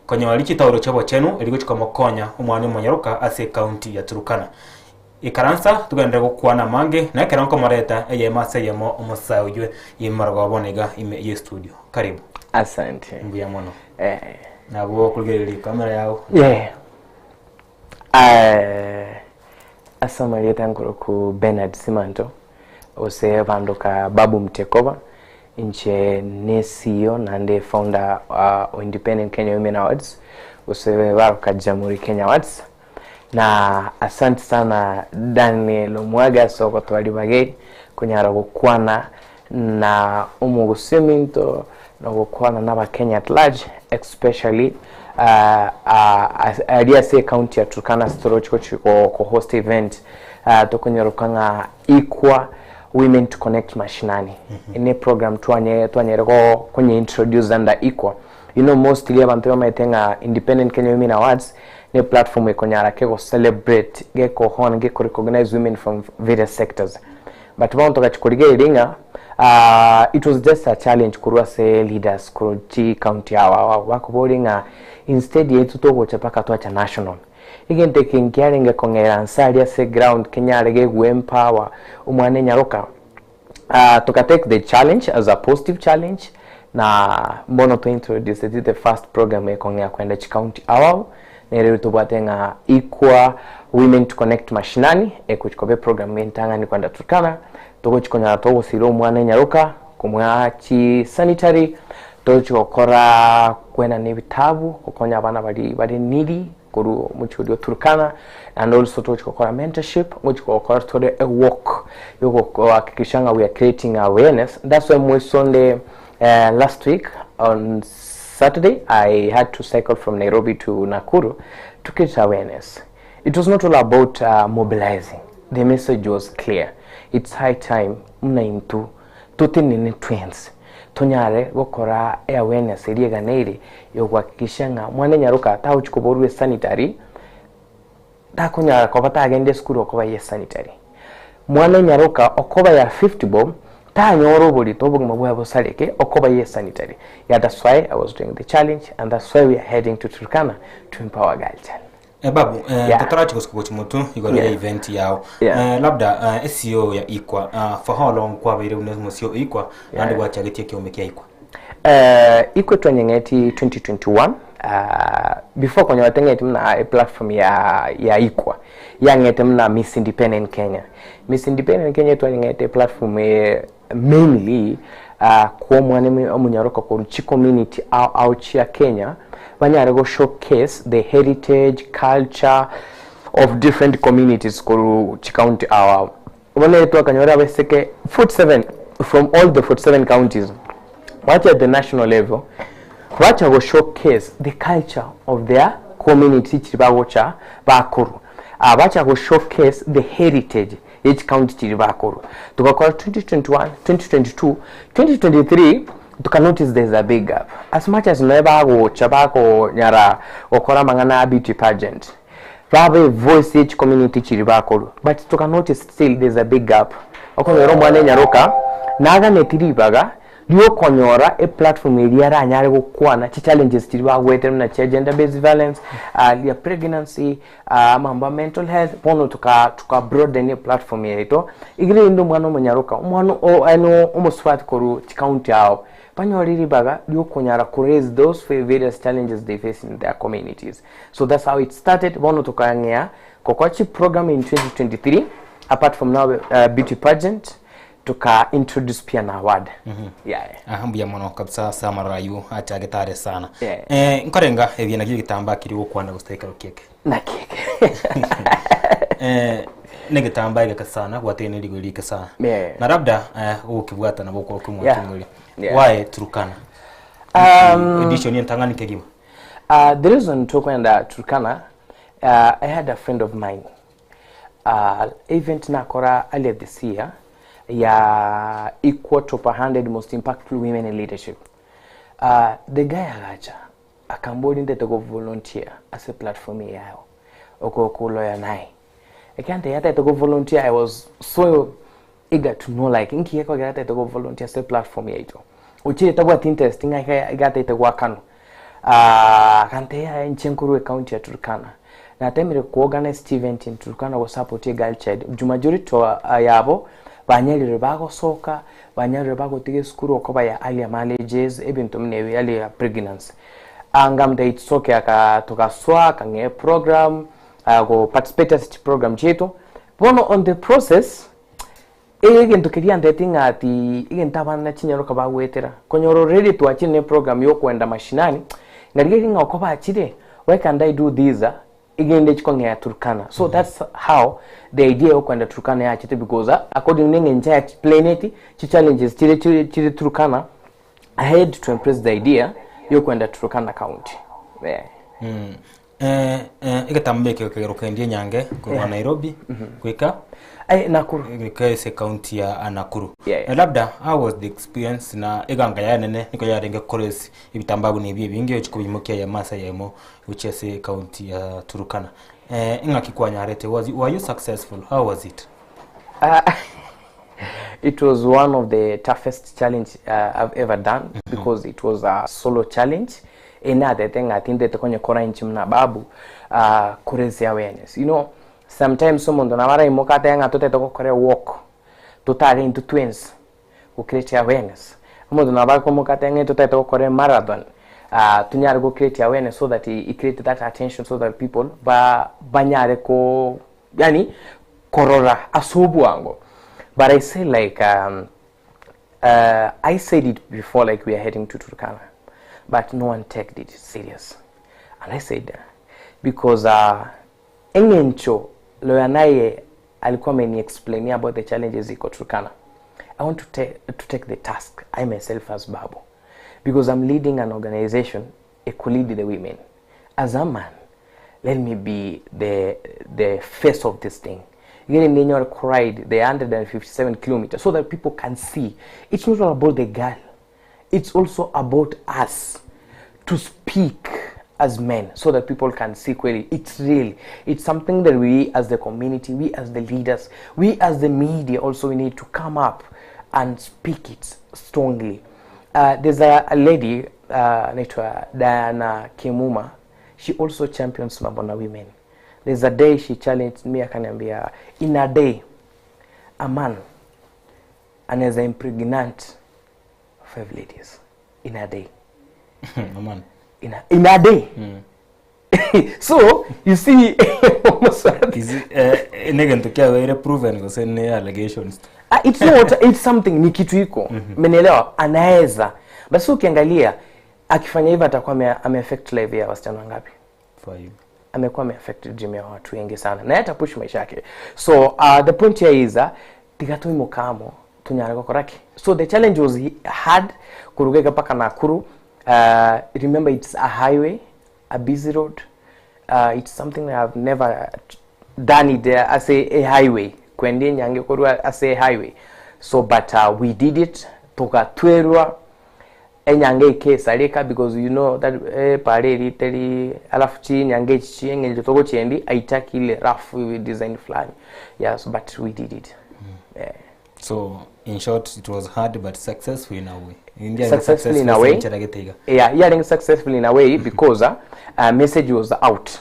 Konyora chitauro chi'obochenu erio gochia komokonya omwana omonyaroka ase ecounty ya Turkana. Ikaransa togenderere gokwana amange na ekero nkomoreta eyemo ase eyemo omosae oywe ime marogoba bono iga ime y'estudio. Karibu. Asante. Mbuya mono. Eh. Nabo okorigereria ekamera yao. Yeah. Eh, ase amarieta nkoroku Bernard Simanto ose bandoka Babu Mtekoba inche ne CEO naende founder uh, o Independent Kenya Women Awards gose baroka Jamhuri Kenya Awards na asante sana Daniel Omwage ase ogotoa ribaga eri konyara gokwana na omogusii ominto na ogokwana na abakenya at large especially aria ase ecounty ya Turkana ase torochi gochi ko host event tokonyeroka ng'a Equal Women to Connect Mashinani. Ne program twanye twanyare go konye introduce under Equal. You know mostly abanto bamaete ng'a Independent Kenya Women Awards ne platform ekonyara kego celebrate geko hone geko recognize women from various sectors. But bono togachia korigereria ng'a ah, it was just a challenge korwa ase leaders korwa chicounty ao ao ao bakoboria ng'a instead yaito togocha mpaka twacha national. Egento eke nkiarenge kong'era nse aria ase ground kenyare gegue empower omwana enyaroka ah, toka take the challenge as a positive challenge na mbono twa introduce the first program ekong'ea kwenda chicounty ao ao Nere tobwate ng'a Equal Women to Connect Mashinani ekochi koba eprogram entang'ani kwenda Turkana, togochi konyora togosira omwana enyaroka, komoa chi sanitary, togochi gokora kwenana ebitabu, gokonya abana bari bare needy korwa omochie oria o Turkana, and also togochi gokora mentorship, ngochi gokora tore a walk yogohakikisha ng'a we are creating awareness, that's why mwesi onde last week on Saturday I had to cycle from Nairobi to Nakuru to create awareness. It was not all about uh, mobilizing. The message was clear. It's high time muna intu totenene twensi tonyare gokora awareness eria eganeire yogohakikisha ng'a mwana enyaroka tagochi koborwa esanitary takonyara koba tagenda esukuru okoba ye sanitary. Mwana enyaroka okoba ya 50 bob tanyora oborito obogima bwaye bosareke okoba ye sanitary. Yeah that's why I was doing the challenge and that's why we are heading to Turkana to empower girl child. Eh, babu eh, Yeah. totarachi gosuka gochi motu igoro ya Yeah. event yao Yeah. eh, labda eh, CEO ya Ikwa uh, for how long kwabeire buna omosi o Ikwa Yeah. naende gwachagetie ekiombe kia Ikwa Eh, Ikwa twanyeng'eti 2021 uh, before konya wateng'eti muna e platform ya ya Ikwa yang'ete muna Miss Independent Kenya. Miss Independent Kenya twanyeng'ete platform e, mainly uh, kwa omwana omonyaroka korwa chi community ao ao chia Kenya banyare go showcase the heritage culture of different communities korwa chi county ao ao. Bono twakanyora abaiseke 47 from all the 47 counties bacha at the national level bacha go showcase the culture of their community chiri bagocha bakorwa uh, bacha go showcase the heritage each county chiri bakorwa tugakora 2021 2022 2023 tuka notice there's a big gap as much as nae bagocha bakonyara gokora mang'ana a beauty pageant babe voice each community chiri bakorwa but tuka notice still there's a big gap okonyora omwana enyaroka naganeti ribaga riokonyora eplatform eria aranyare gokwana chi challenges chiri bagwetera buna chia gender based violence uh, ya pregnancy uh, mambo ya mental health bono tuka tuka broaden eplatform yaito igire inde omwana omonyaroka omwana ano omosubati korwa chicounty ao banyore ribaga riokonyara ku raise those various challenges they face in their communities. So that's how it started. Bono tukang'ea kokochi program in 2023 apart from now uh, beauty pageant. Tuka introduce pia na award. Yeah. Aha, mbuya mono kabisa ase amaroro aywo achagete are sana. Yeah. Eh, nkorenga ebi naki egetambaa keria gokwana gose ekero kieke. Naki eke. Eh, negetambaa egeke sana gwateine rigori rike sana. Yeah. Na labda eh, ogokibwata nabo okorokia omwancho Yeah. ngori. Yeah. Why Turkana? Edition entang'ani kegima. The reason tokwenda Turkana, I had a friend of mine. Event nakora earlier this year ya Equal Top 100 Most Impactful Women in Leadership. The guy agacha akambori ndete go volunteer as a platform yao oko kuloya naye ekante yatete go volunteer. I was so eager to know like nki yeko gatete go volunteer ase platform yaito uchire tabwati interest ng'ai gatete gwakano. Akante ya nche nkuru county ya Turkana natemire ku organize event in Turkana go support a girl child ju majority yabo banyarire bagosoka banyarire bagotiga esukuru okoba ya early marriages ebinto buna ebi early pregnancy. Angamta it's okay aka tukaswa akang'e program, go participate ase chiprogram chiaito bono on the process egento keria ndeti ng'a ati egento abana chinyaroka bagoetera konyora already twachire na eprogram ya okoenda mashinani ngarigereria ng'a oko bachire why can't I do this egende chikong'ea Turkana. So that's how the idea ya okoenda Turkana yachete because according na eng'encho ya explaineti chi challenges chire chire chire Turkana, I had to embrace the idea ya okoenda Turkana county, yeah. Eh, eh, egetambo eke gekagera okendia enyange korwa Nairobi goika Nakuru, goika ase county ya Nakuru. Yeah. Labda how was the experience na eganga yaye nene nigo yarenge koresi ebitambaa buna ebi ebinge ochi kobimokia eyemo ase eyemo gochia ase county ya Turkana. Eh, ing'aki kwanyarete was were you successful? How was it? It was one of the toughest challenge I've ever done because it was a solo challenge enatete ng'a tindete konya kora inche muna babu ku raise awareness. You know, sometimes omonto nabo araimoka atebe ng'a totete gokora ewalk totare intwe twensi go create awareness. Omonto nabo akomoka atebe ng'a totete gokora emarathon tonyare go create awareness so that i create that attention so that people ba banyare ko yani korora ase obwango. But I say like I said it before like we are heading to Turkana but no one take it serious and I said because eng'encho lawyer naye alikuwa ameni explainia about the challenges iko Turkana. I want to take the task I myself as Babu because I'm leading an organization ekulead the women. As a man, let me be the face of this thing. Gere ninyore ride the 157 kilometers so that people can see it's not all about the girl, it's also about us to speak as men so that people can see clearly it's real. It's something that we as the community, we as the leaders, we as the media also, we need to come up and speak it strongly. There's a lady anaitwa Diana Kimuma. She also champions mambo na women. There's a day she challenged me akaniambia in a day a man anaweza impregnant 5 ladies in a day. A man. In a day. So you see Is it, eh, negento kiabeire proven gose ni allegations? It's not, it's something ni kitu iko. Umenielewa? Anaweza. Basi ukiangalia akifanya hivyo atakuwa ame affect life ya wasichana wangapi? Five. Amekuwa ame affect dream ya watu wengi sana. Na hata push maisha yake. So the point here is tigatui mukamo tunyare gokoraki. So the challenge was hard kurugeka paka Nakuru. Remember it's a highway, a busy road. It's something that I've never done it there as a highway. Kwendi nyange korwa as a highway. So but we did it tukatwerwa enyange ikesarika because you know that pale literi alafu chi nyange chi eng'encho togochiendi aitaki ile rough design fulani. Yes, but we did it. Yeah. So in short it was hard but successful in a way. India Successful in a way. Successful. Yeah, yeah, successful in a way because message was out.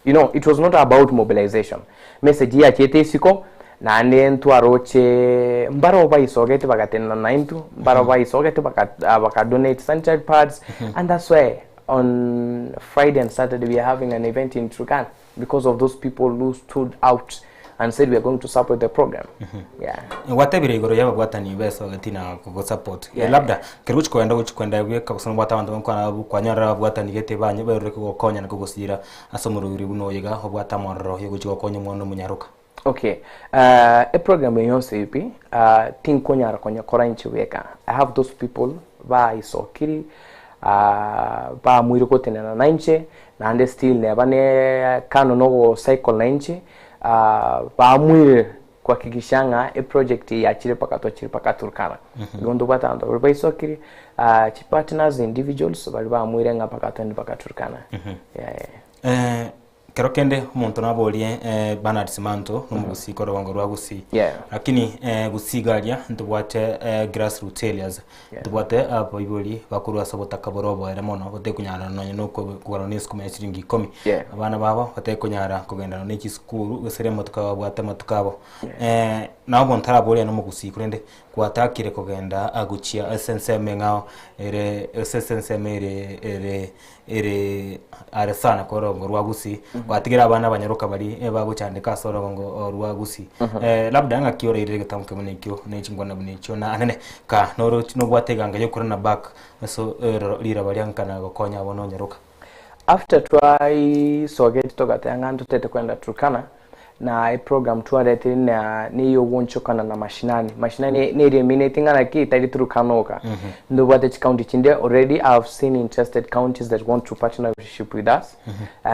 You know, it was not about mobilization. Message ya chete isiko na ntwaroche mbaro baisogete bagatena naintu mbaro baisogete baka donate sanitary pads. And that's why on Friday and Saturday we are having an event in Turkana because of those people who stood out and said we are going to support the program. Yeah. Gwatebire igoro y'ababwatani besogeti na kogosupport. Yeah. Labda kero gochi kogenda gochi kwenda bweka gose nobwate abanto bakwana abwo kwanyorera ababwatani gete banye baerire kogokonya na kogosira ase omorobiri buna oyo iga obwate amororo yogochi gokonya omwana omonyaroka. Okay, uh, eprogram eye yonsi pi uh, tinkonyara konyekora inche bweka. I have those people baisokiri uh, baamuire gotenena nainche naende still neba ne kando na ogocycle nainche uh, baamuire kuhakikisha ng'a eproject eye yachire mpaka twachire mpaka Turkana. Igo ntobwate abanto baria baisokiri uh, chipartners individuals baria baamuire ng'a mpaka twende mpaka Turkana. Yeah, yeah. Eh, Kero kende omonto naborie Bernard Simanto nomogusii korogongo rwa Gusii. Yeah. Lakini Gusii iga aria ntobwate grassroots areas. Yeah. Ntobwate abaibori bakorwa ase obotaka bore oboere mono batekonyara nonye na okogora na esukuma ya chiringi ikomi. Yeah. Abana babo batekonyara kogenda nonye ne chisukuru gose ere amatuko babwate amatuko abo. Nabo omonto araborie nomogusii korende gwatakire kogenda gochia ase ensemo eng'ao ere ase ensemo ere ere ere are sana korogongo rwa Gusii, gwatigera abana abanyaroka baria eh, bagochandeka ase orogongo rwa Gusii. Eh, labda ng'aki orairire egetambo kebuna ekio ne chingwana buna echio na anene ka norochi nobwate eganga yokorana back ase eroro riraba ria nka na gokonya abwo nonyaroka. After twaisogete togateba ng'a ntotete kwenda Turkana na eprogram twaretire na neyogwonchokana na mashinani. Mashinani neri emineti ng'a naki tari Turkana oka. Ndobwate chicounty chinde already I have seen interested counties that want to partnership with us.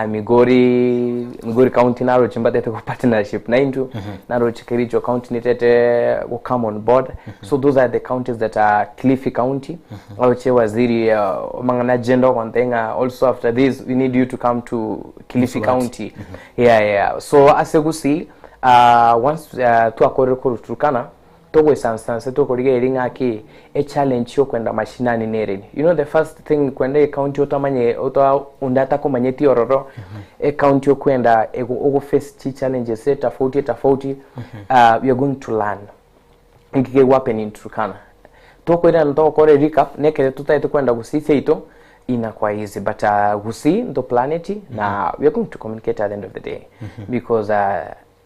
Migori, Migori county naroche mbatete go partnership naintwe. Naroche Kericho county nitete go come on board. So those are the counties that are Kilifi county. Aroche waziri omang'ana agenda ogontebia ng'a also after this we need you to come to Kilifi Mosubati. county. Yeah, yeah. So ase Gusii uh, once uh, twakorire korwa Turkana togoisansansa tokorigereria ng'a ki echallenge yokwenda mashinani nereri. You know the first thing kwenda ecounty otamanye ota onde atakomanyeti ororo ecounty okwenda ego ogoface chichallenges etafauti etafauti we are going to learn nki kegohappen in Turkana. Tokoirana togokora erecap nekere totaete kwenda Gusii seito inakwa easy but Gusii ntoplaneti na we are going to communicate at the end of the day because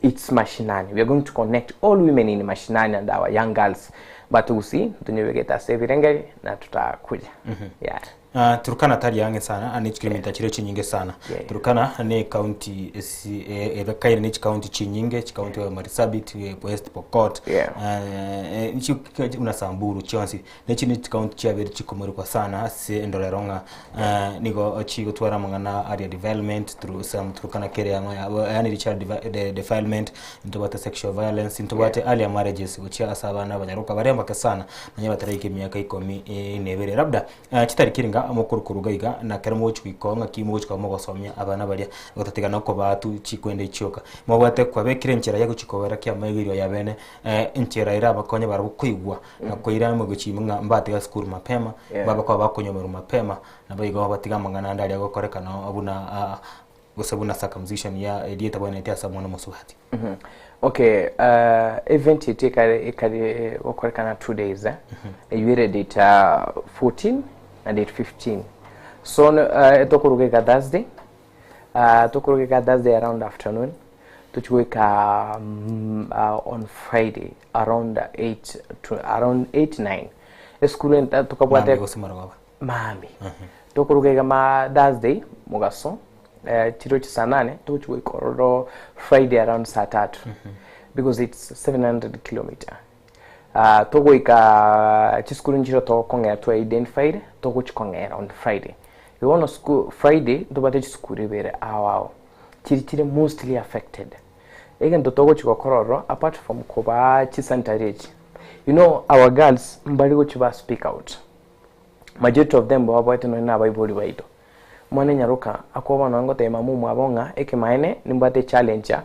it's mashinani we are going to connect all women in mashinani and our young girls but Gusii ntonyebegete ase ebirengeri na tutakuja. Yeah. Ah, Turkana tari ang'e sana, ane chikilomita chire chinyinge sana. Yeah. Turkana ne county esi eh, ebekaire ne chikaunti chinyinge, chikaunti yeah. Marsabit, eh, West Pokot, Yeah. eh, eh, chi- buna Samburu chionsi. Nechi ne chikaunti chiabere chikomorikwa sana ase endorero ng'a eh, nigo chigotwara amang'ana aria development through some Turkana kere yang'o yabo, yaani richa defilement, ntobwate sexual violence, ntobwate earlier marriages gochia ase abana abanyaroka bare mbake sana, nonye bataraika emiaka ikomi eh, na ebere. Labda Chitari kiringa mokorukoruga iga, na ekero mogochia goika ng'aki mogochia koba mogosomia abana baria, gotatiga na okobaa tu chikwenda chioka. Mobwate kwabekire enchera ya gochia kobera kiamaigerio yabene, enchera erabakonye barabwo koigwa na koira ime gochia ime ng'a mbatiga sukuru mapema, Yeah. babe koba bakonyomerwa mapema, naboigo batige amang'ana ande aria agokorekana buna gose buna circumcision ya eria etabwenereti ase omwana omosubati. Okay, event yaito ekare ekare gokorekana 2 days eh? Eywo ere date 14 na date 15. So tokoruga iga Thursday, tokoruga iga Thursday around afternoon, tochi goika on Friday around 8 to around 8 9 esukuru tokabwate Mambia gose marogoba? Maambi. Tokoruga iga ma Thursday mogaso chirochi saa nane togochi goika ororo Friday around saa tatu because it's 700 kilometer. Togoika chisukuru nchiro togokong'era twa identified togochikong'era on Friday. Igo bono school Friday ntobwate chisukuru ibere ao ao chiri chire mostly affected. Egento togochi gokora ororo apart from kobaa chisanitary echi you know our girls mbari gochi ba speak out. Majority of them babwate nonye na abaibori baito. Omwana enyaroka akoba nonye ngotebia mama omwabo ng'a ekemaene nimbwate echallenge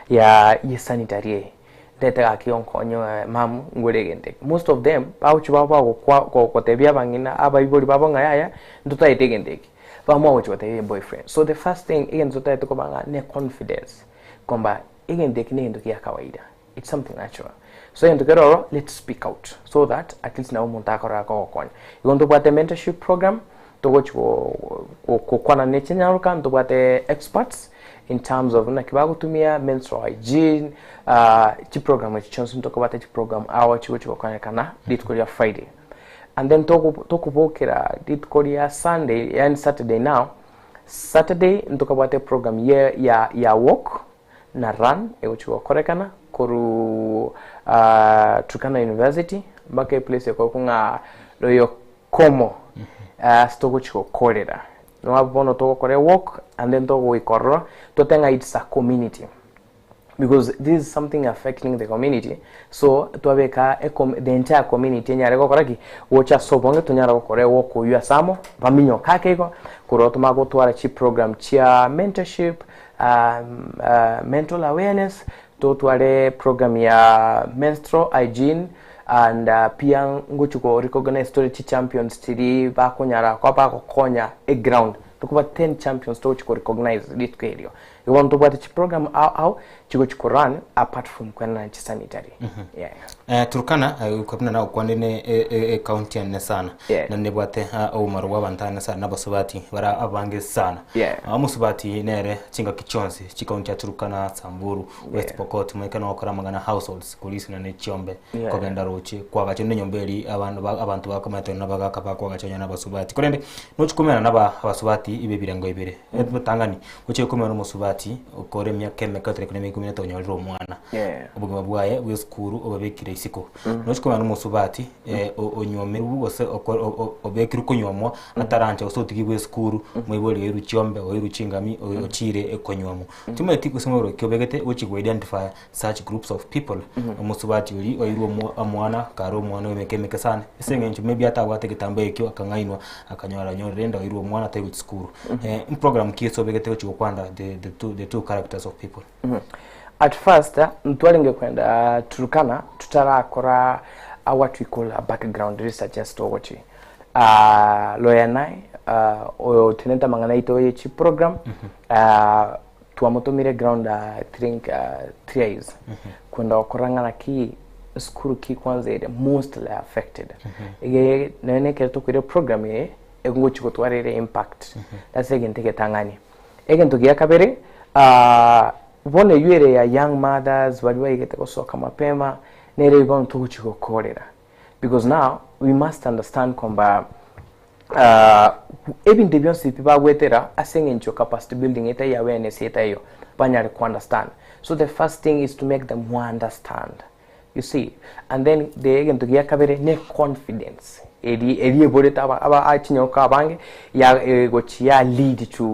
ya ye sanitary eye ndete gaki onkonye mum ngore egento eke. Most of them bagochi baba bagokwa gotebia abang'ina abaibori babo ng'a yaya ntotaete egento eke. Bamwa gochi gotebia boyfriend. So the first thing egento totaete koba ng'a ne confidence kwamba egento eke negento kia kawaida. It's something natural. So egento kere ororo let's speak out so that at least nabo omonto akorora kogokonya. Igo ntobwate mentorship program togochi gokwana ne chinyaroka ntobwate experts in terms of naki bagotumia menstrual hygiene uh, chiprogram echi chionsi ntokobata chiprogram ao chigochi gokorekana rituko ria Friday and then tokobokera rituko ria Sunday yani Saturday now Saturday ntokabwate program ye ya ya walk na run egochi gokorekana koru uh, Turkana University mpaka eplace ekorokwa ng'a Loyokomo ase togochi gokorera Noa bono togokora ewalk and then togoika ororo tote ng'a it's a community because this is something affecting the community so twabeka ecom the entire community enyare gokora ki gocha ase obonge tonyare gokora ewalk oywo ase amo baminyoke ake igo korwa tomanye gotwara chiprogram chia mentorship um, uh, mental awareness totware program ya menstrual hygiene and uh, pia ngochi ko recognize tore chi champions chiri bakonyara koba bagokonya eground tokoba 10 champions togochi ko recognize rituko erio igo bono tobwate chi program ao ao chigochi ko run apart from kwenana chi sanitary yeah. Eh, Turkana eh, buna nagokwanire ne e- e- ecounty ene sana Yeah. na nebwate ah, obomaro bwa abanto ane sana nabasubati bara abange sana Yeah. Ah, omosubati nere chingaki chionsi chikaunti ya Turkana Samburu West Yeah. Pokot mweke nogokora amang'ana households korisana ne chiombe Yeah. kogenda roche kwagacha onde enyomba eri abanto ba abanto bakomenta onye nabagaka bakwagacha onye nabasubati korende nochi komena naba abasubati ibe ebirengo ibere etang'ani gochia komena omosubati okore emiaka emeke otereke na emiaka ikomi na etato onyorire omwana Yeah. obogima bwaye bwa esukuru obabekire isiko Mm. nochi komenya nomosubati eh, onywomirwe gose obekirwe konywomwa atarancha gose otigigwe esukuru moibori oirwe chiombe oirwe chingami ochire ekonywomwa timanyeti gose morokio obegete gochi go identify such groups of people omosubati oria oirwe omwana kare omwana oemeke emeke sana ase eng'encho maybe atabwate egetambo ekio akang'ainwa akanyora onyorire enda oirwe omwana tari gochia sukuru program ki ase obegete gochi gokwanda the, the, two, the two characters of people At first ntwarenge kwenda Turkana tutarakora uh, what we call a background research ase togochi uh, lawyer naye uh, oyo otenente amang'ana aito ye chi program uh, twamotomire ground uh, I think uh, 3 years kwenda gokora ng'a naki esukuru ki kwanza ere mostly affected ege nonye ekero tokoira program eye egochi gotwara ere impact that's egento egetang'ani egento gia kabere uh, bono eywo ere ya young mothers baria baigete gosoka mapema nere bono togochi gokorera because now we must understand kwamba uh, ebinto bionsi pi bagwetera ase eng'encho capacity building etaiyo awareness etaiyo banyare ku understand so the first thing is to make them understand you see and then the egento gia kabere ne confidence eri eri eborete aba aba chinyoka abange ya egochi ya lead to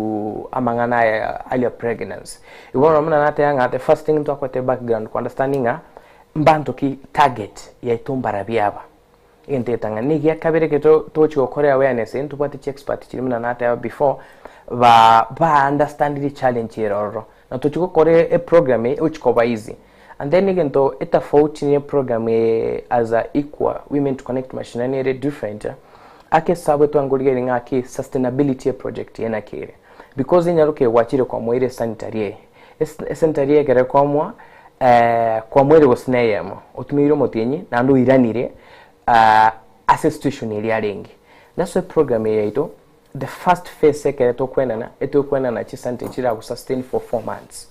amang'ana aya earlier pregnancy igo bono buna nateba ng'a the first thing twakwete background ku understanding ng'a mbanto ki target yaito mbarabia aba egento getang'ani na egia kabere ekero to togochi gokora awareness ntobwate chi expert chiria buna nateba before ba ba understandire challenge ere ororo na tochi gokora eprogram eye egochi koba easy and then egento etafauti ne eprogram eye as a equal women to connect mashinani ere different ake esabu etwangorigereria ng'a ake sustainability ye project eye naki ere because enyaroka egwachire kwamoire esanitary eye esanitary eye ekero ekomoa kwamoire gose na eyemo otumeire omotienyi naende oiranire ase esituation eria arenge that's why program eye yaito the first phase ekere tokwenana etokwenana chisanitary chirago sustain for 4 months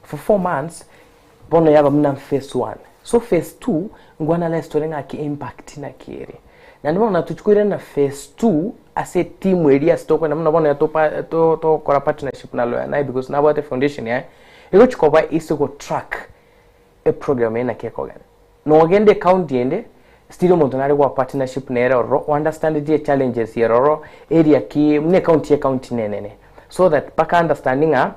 for 4 months bono yaba buna phase 1 so phase 2 ngo analyze tore ng'aki impact naki ere naende bono natochi koirana phase 2 ase etimu eria ase tokoenda buna bono topa togokora partnership na lawyer naye because nabwate foundation yaye egochi koba ase go track eprogram eye naki ekogenda nogende ecounty ende still omonto nare gwa partnership nere ororo o understandeti echallenges ere ororo area ki buna ecounty ecounty nenene so that mpaka understanding ng'a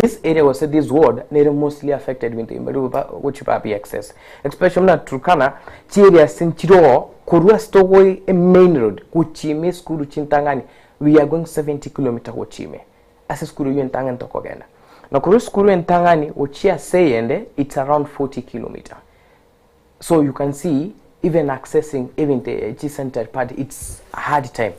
this area gose this ward nere mostly affected binto ebi mbari gochi babi access especially buna Turkana chi areas nchiroo korwa ase togoi emain road gochia ime esukuru chintang'ani we are going 70 kilometer gochia ime ase esukuru eywo entang'ani tokogenda na korwa esukuru entang'ani gochia ase eyende it's around 40 kilometer so you can see even accessing even the chi sanitary pad it's a hard time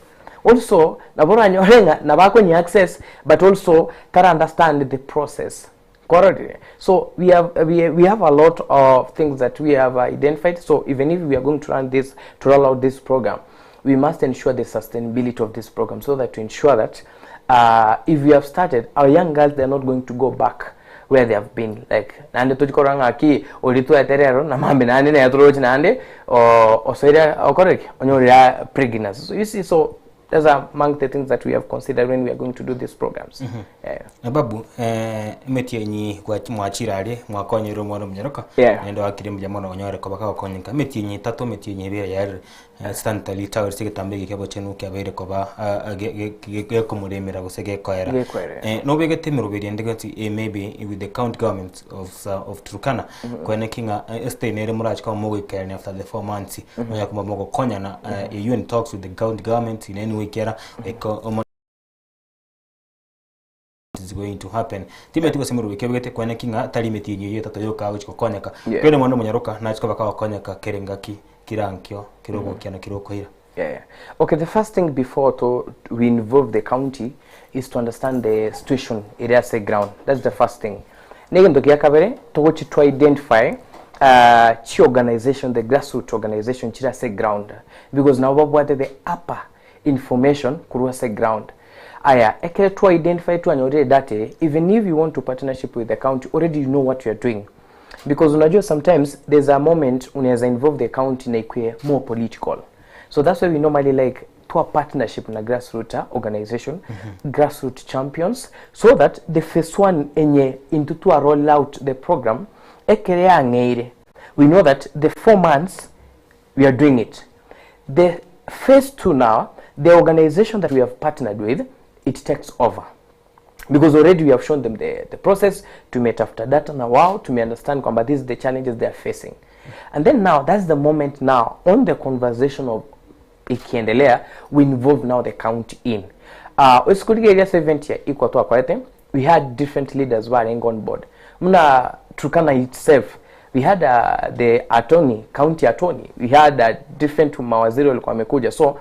also nabo oranyore ng'a nabo akonya access but also tara understand the process kwarorire so we have, we, we have a lot of things that we have identified so even if we are going to run this to roll out this program we must ensure the sustainability of this program so that to ensure that uh, if we have started our young girls they are not going to go back where they have been like naende tochi korora ng'aki oria twaete rero na mambia naende nere toroche naende osoire okore ki onyorire a pregnancy so you see so those are among the things that we have considered when we are going to do these programs yeah. Na babu eh, emetienyi gwa- mwachire aria mwakonyerire omwana omonyaroka Yeah. naende oakire mbuya mono onyore koba kagokonyeka emetienyi etato emetienyi ebere yaerire eh, sanitary towels egetambe eke kia obochenu kiabeire koba ah, ah, ge- ge- ge- gekomoremera gose gekoera Gekoera, yeah. Eh, nobegete emeroberi ende gati eh, maybe with the county government of, sa- of Turkana kweneki ng'a eh, estate nere morache koba mogoikerania after the 4 months monya koba mogokonyana eh, you in talks with the county government in any way kera eko omo is going to happen timeti gose moroberi kebegete kweneki ng'a tari emetienyi eyio etato yoka agochi gokonyeka Yeah. kende mwana omonyaroka nachi koba kagokonyeka kere engaki kirankio kere ogokiana kere okoira Yeah. Okay, the first thing before to we involve the county is to understand the situation area say ground. That's the first thing. Negento kia kabere togochi to identify chi organization the grassroots organization chira say ground because now babwate the upper information kurwa say ground. Aya, ekere to identify to anyorere data even if you want to partnership with the county already you know what you are doing because unajua sometimes there's a moment unaweza involve the county na ikue more political so that's why we normally like to a partnership na grassroot organization grassroot champions so that the phase one enye into to roll out the program ekere yang'eire we know that the 4 months we are doing it the phase two now the organization that we have partnered with it takes over because already we have shown them the process tumetafuta data na wao tumeunderstand kwamba this is the challenges they are facing and then now that's the moment now on the conversation of ikiendelea we involve now the county in uh, area 70 ya iko tu akwete we had different leaders were on board mna Turkana itself we had the attorney county attorney we had different mawaziri walikuwa wamekuja so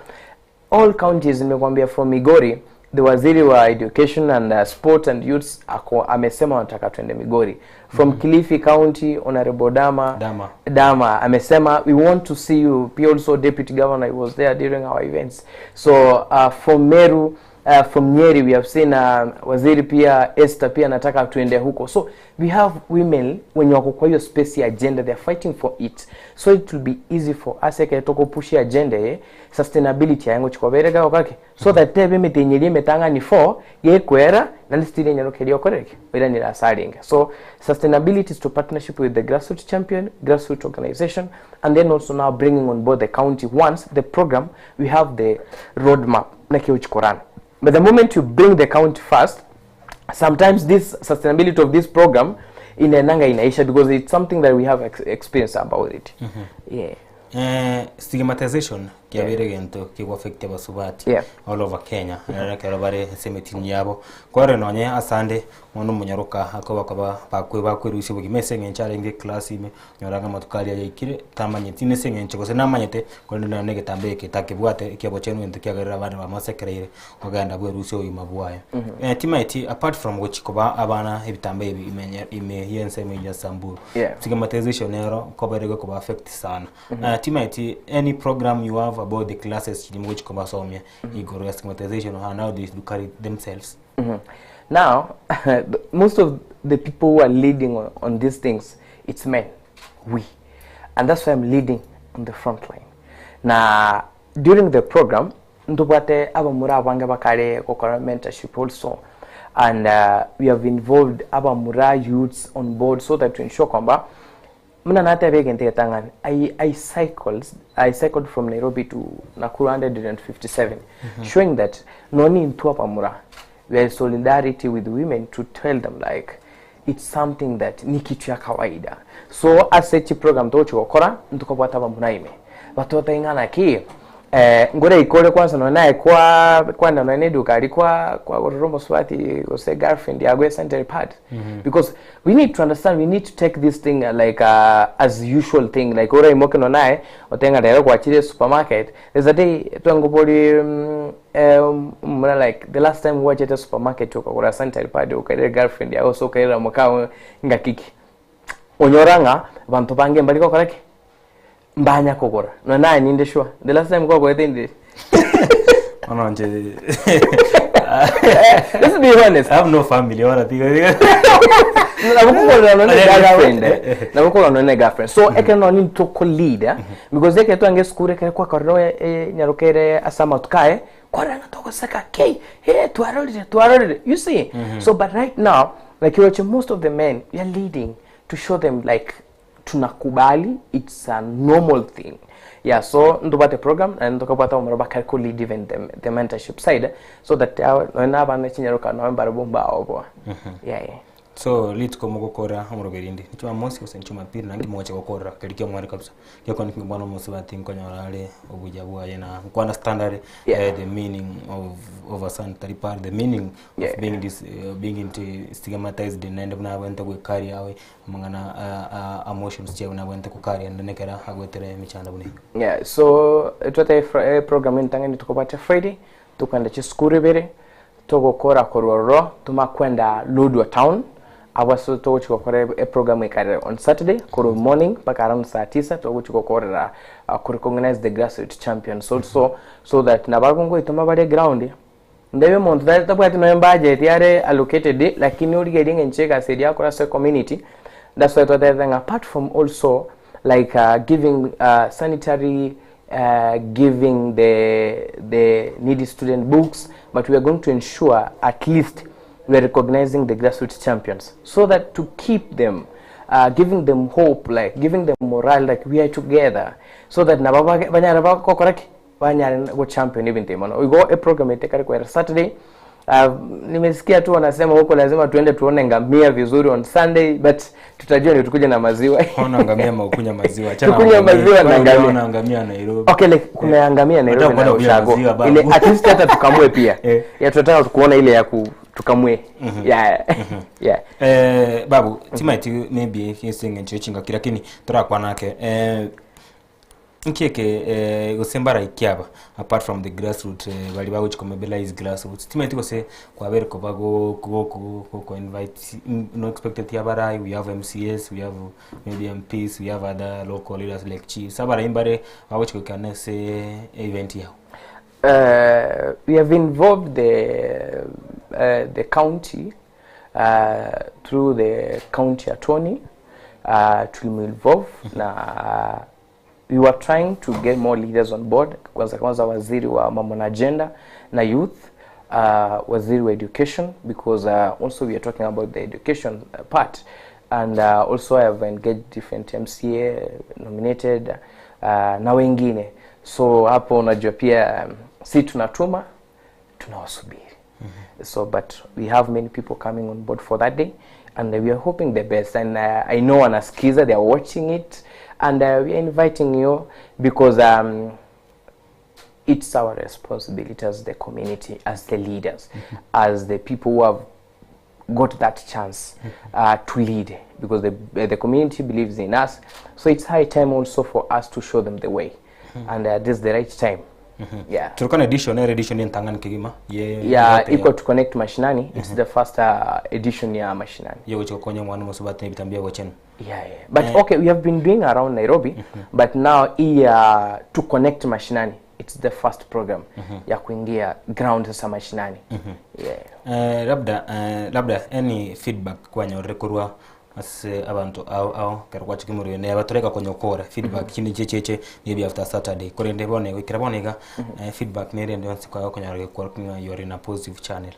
all counties nimekwambia from Migori the waziri wa education and sport and youths ako amesema wanataka twende Migori from Kilifi County Honorable Dama Dama. Dama amesema we want to see you pia also deputy governor he was there during our events so from Meru from Nyeri we have seen waziri pia Esther pia anataka tuende huko so we have women wenye wako kwa hiyo space ya agenda they are fighting for it so it will be easy for us eke toko push agenda ye sustainability yango chikobereka okake so that tebe mitenyerie emetang'ani 4 gekwera na still enyarokeria okoreke oiranira asaringe so sustainability is to partnership with the grassroots champion grassroots organization and then also now bringing on board the county once the program we have the roadmap nakeuchikorana but the moment you bring the county first sometimes this sustainability of this program inaenanga inaisha because it's something that we have experience about it yeah Eh, stigmatization kiabere gento kigwa affect abasubati all over Kenya mm kero bare ase emetini yabo kware nonye asande mono omonyaroka akoba koba bakwe bakwerusia obogima ase eng'encho arenge class ime nyoranga amatuko aria yaikire tamanyeti nese eng'encho gose namanyete korende nonye na egetambe eke takebwate ekiabochenu egento kiagerire abana bamosekereire ogenda bwerusia obogima bwaye eh, timaeti apart from gochi koba abana ebitambe ebi imenye ime yense ime ya Samburu stigmatization ero koberege koba affect sana timaeti any program you have about the classes chiri gochi kobasomia igoro ya stigmatization and how they do carry themselves Now, most of the people who are leading on these things, it's men, we. And that's why I'm leading on the front line. Na during the program, ntubwate abamura abange bakare gokora mentorship also. And we have involved abamura youths on board so that to ensure kwamba mna nate egento getang'ani I cycled from Nairobi to Nakuru 157 showing that noni intwa pamura we are in solidarity with women to tell them like it's something that ni kitu ya kawaida so ase chi program tochigokora ntukobwata bamura ime batota ing'ana ki eh, ngore ikore kwanza nonaye kwa kwanda none duka ali kwa kwa gororo moswati gose girlfriend yagwe sanitary pad because we need to understand we need to take this thing like as usual thing like ora imoke nonaye otenga rero kwachire supermarket there's a day twangobori muna like the last time wachete supermarket ukagura sanitary pad ukairera girlfriend yago so ukairera mukao ngakiki onyoranga bantu bange mbali kokoraki mbanya kugura nonaye ninde sure the last time kwagwete ndi ono nje Let's be honest. I have no family ora tiga. Nabo kogorera nonye girlfriend. Nabo kogorera nonye girlfriend. So ekero nonye ntoko lead because ekero twange esukuru ekero kwakorire nyaroka ase amatuko aye kwarora ng'a togoseka kei eh twarorire twarorire you see. So but right now like roche most of the men we are leading to show them like tunakubali it's a normal thing. Yeah, so ntobwate program naende ntokabwata abamura bakare ko lead even the mentorship side so that nonye na abana chinyaroka nonye mbarabwo mbaoboa. Yeah. So rituko mogokora omoroberi inde Jumamosi gose Jumapili naende mogocha gokorera keria kia omware kabisa gekoni ki bono omosubati nkonyora are obuya bwaye na nko understand are the meaning of a sanitary pad, the meaning of being this being into stigmatized naende buna abwenerete goikaria awe amang'ana a emotions chiaye buna abwenerete gokaria naende nekero agoetera emechando buna eyio. Yeah, so twateba eprogram entang'ani tokobwatia Friday, tokogenda chisukuru ibere, Togokora korwa ororo tomakwenda Lodwar town abwo ase togochia gokora eprogram ekare on Saturday korwa morning mpaka around saa tisa togochia gokorera ko recognize the grassroot champions also so that nabarabwo ngoitoma bare ground ndebe omonto tabwati nonya budget are allocated lakini origererie eng'encho egasi eria akore ase ecommunity that's why twatebete ng'a apart from also like giving sanitary giving the needy student books, but we are going to ensure at least we are recognizing the grassroots champions so that to keep them, giving them hope, like giving them morale, like we are together, so that nabo banyare gokora ki? Banyare go champion ebinto ebi mono. Igo eprogram eye tekare koera Saturday. Nimesikia tu wanasema huko lazima tuende tuone ngamia vizuri on Sunday, but tutajua ni tukuje na maziwa. Ona ngamia maukunya maziwa. Achana Tukunywe ngamia. maziwa na Kwani ngamia. unaona ngamia Nairobi? Okay, like kuna ngamia Nairobi Nataka na kuona kunywa ushago. maziwa, babu. Ile at least hata tukamue pia. Ya tunataka kuona ile ya ku tukamue. Yeah. Yeah. Babu, timaiti maybe ase eng'encho ye chingaki lakini torakwana ake. Nki eke gose mbaraiki aba apart from the grassroot bari bagochi komobilize grassroots timaiti gose kwabere koba go go go go invite no expected yabarai we have MCAs, we have maybe MPs, we have other local leaders like chiefs abarai mbare bagochi gokana ase event yao. We have involved the county through the county attorney to involve na we were trying to get more leaders on board. Kwanza kwanza waziri wa mambo na gender na youth, waziri wa education, because also we are talking about the education part, and also I have engaged different MCA nominated na wengine. So hapo unajua pia si tunatuma tunawasubiri. So but we have many people coming on board for that day, and we are hoping the best, and I know wanasikiza, they are watching it, and we are inviting you because it's our responsibility as the community, as the leaders, as the people who have got that chance to lead, because the community believes in us. So it's high time also for us to show them the way, and this is the right time. Yeah. Turkana edition ere edition entang'ani kegima ye Yeah, yote iko to connect mashinani. It's the first edition ya mashinani. Yogochia gokonya omwana omosubati na ebitambia gochenu. Yeah. But okay, we have been doing around Nairobi, but now here to connect mashinani, it's the first program ya kuingia ground sasa mashinani. Yeah. Labda any feedback kwanyorire korwa ase abanto ao ao kero gwachika omorero neba toreka konyokora feedback kinde checheche maybe after Saturday korende bono igo bono iga feedback nerende onsi kwaye okonyora gekora ng'a you are in a positive channel.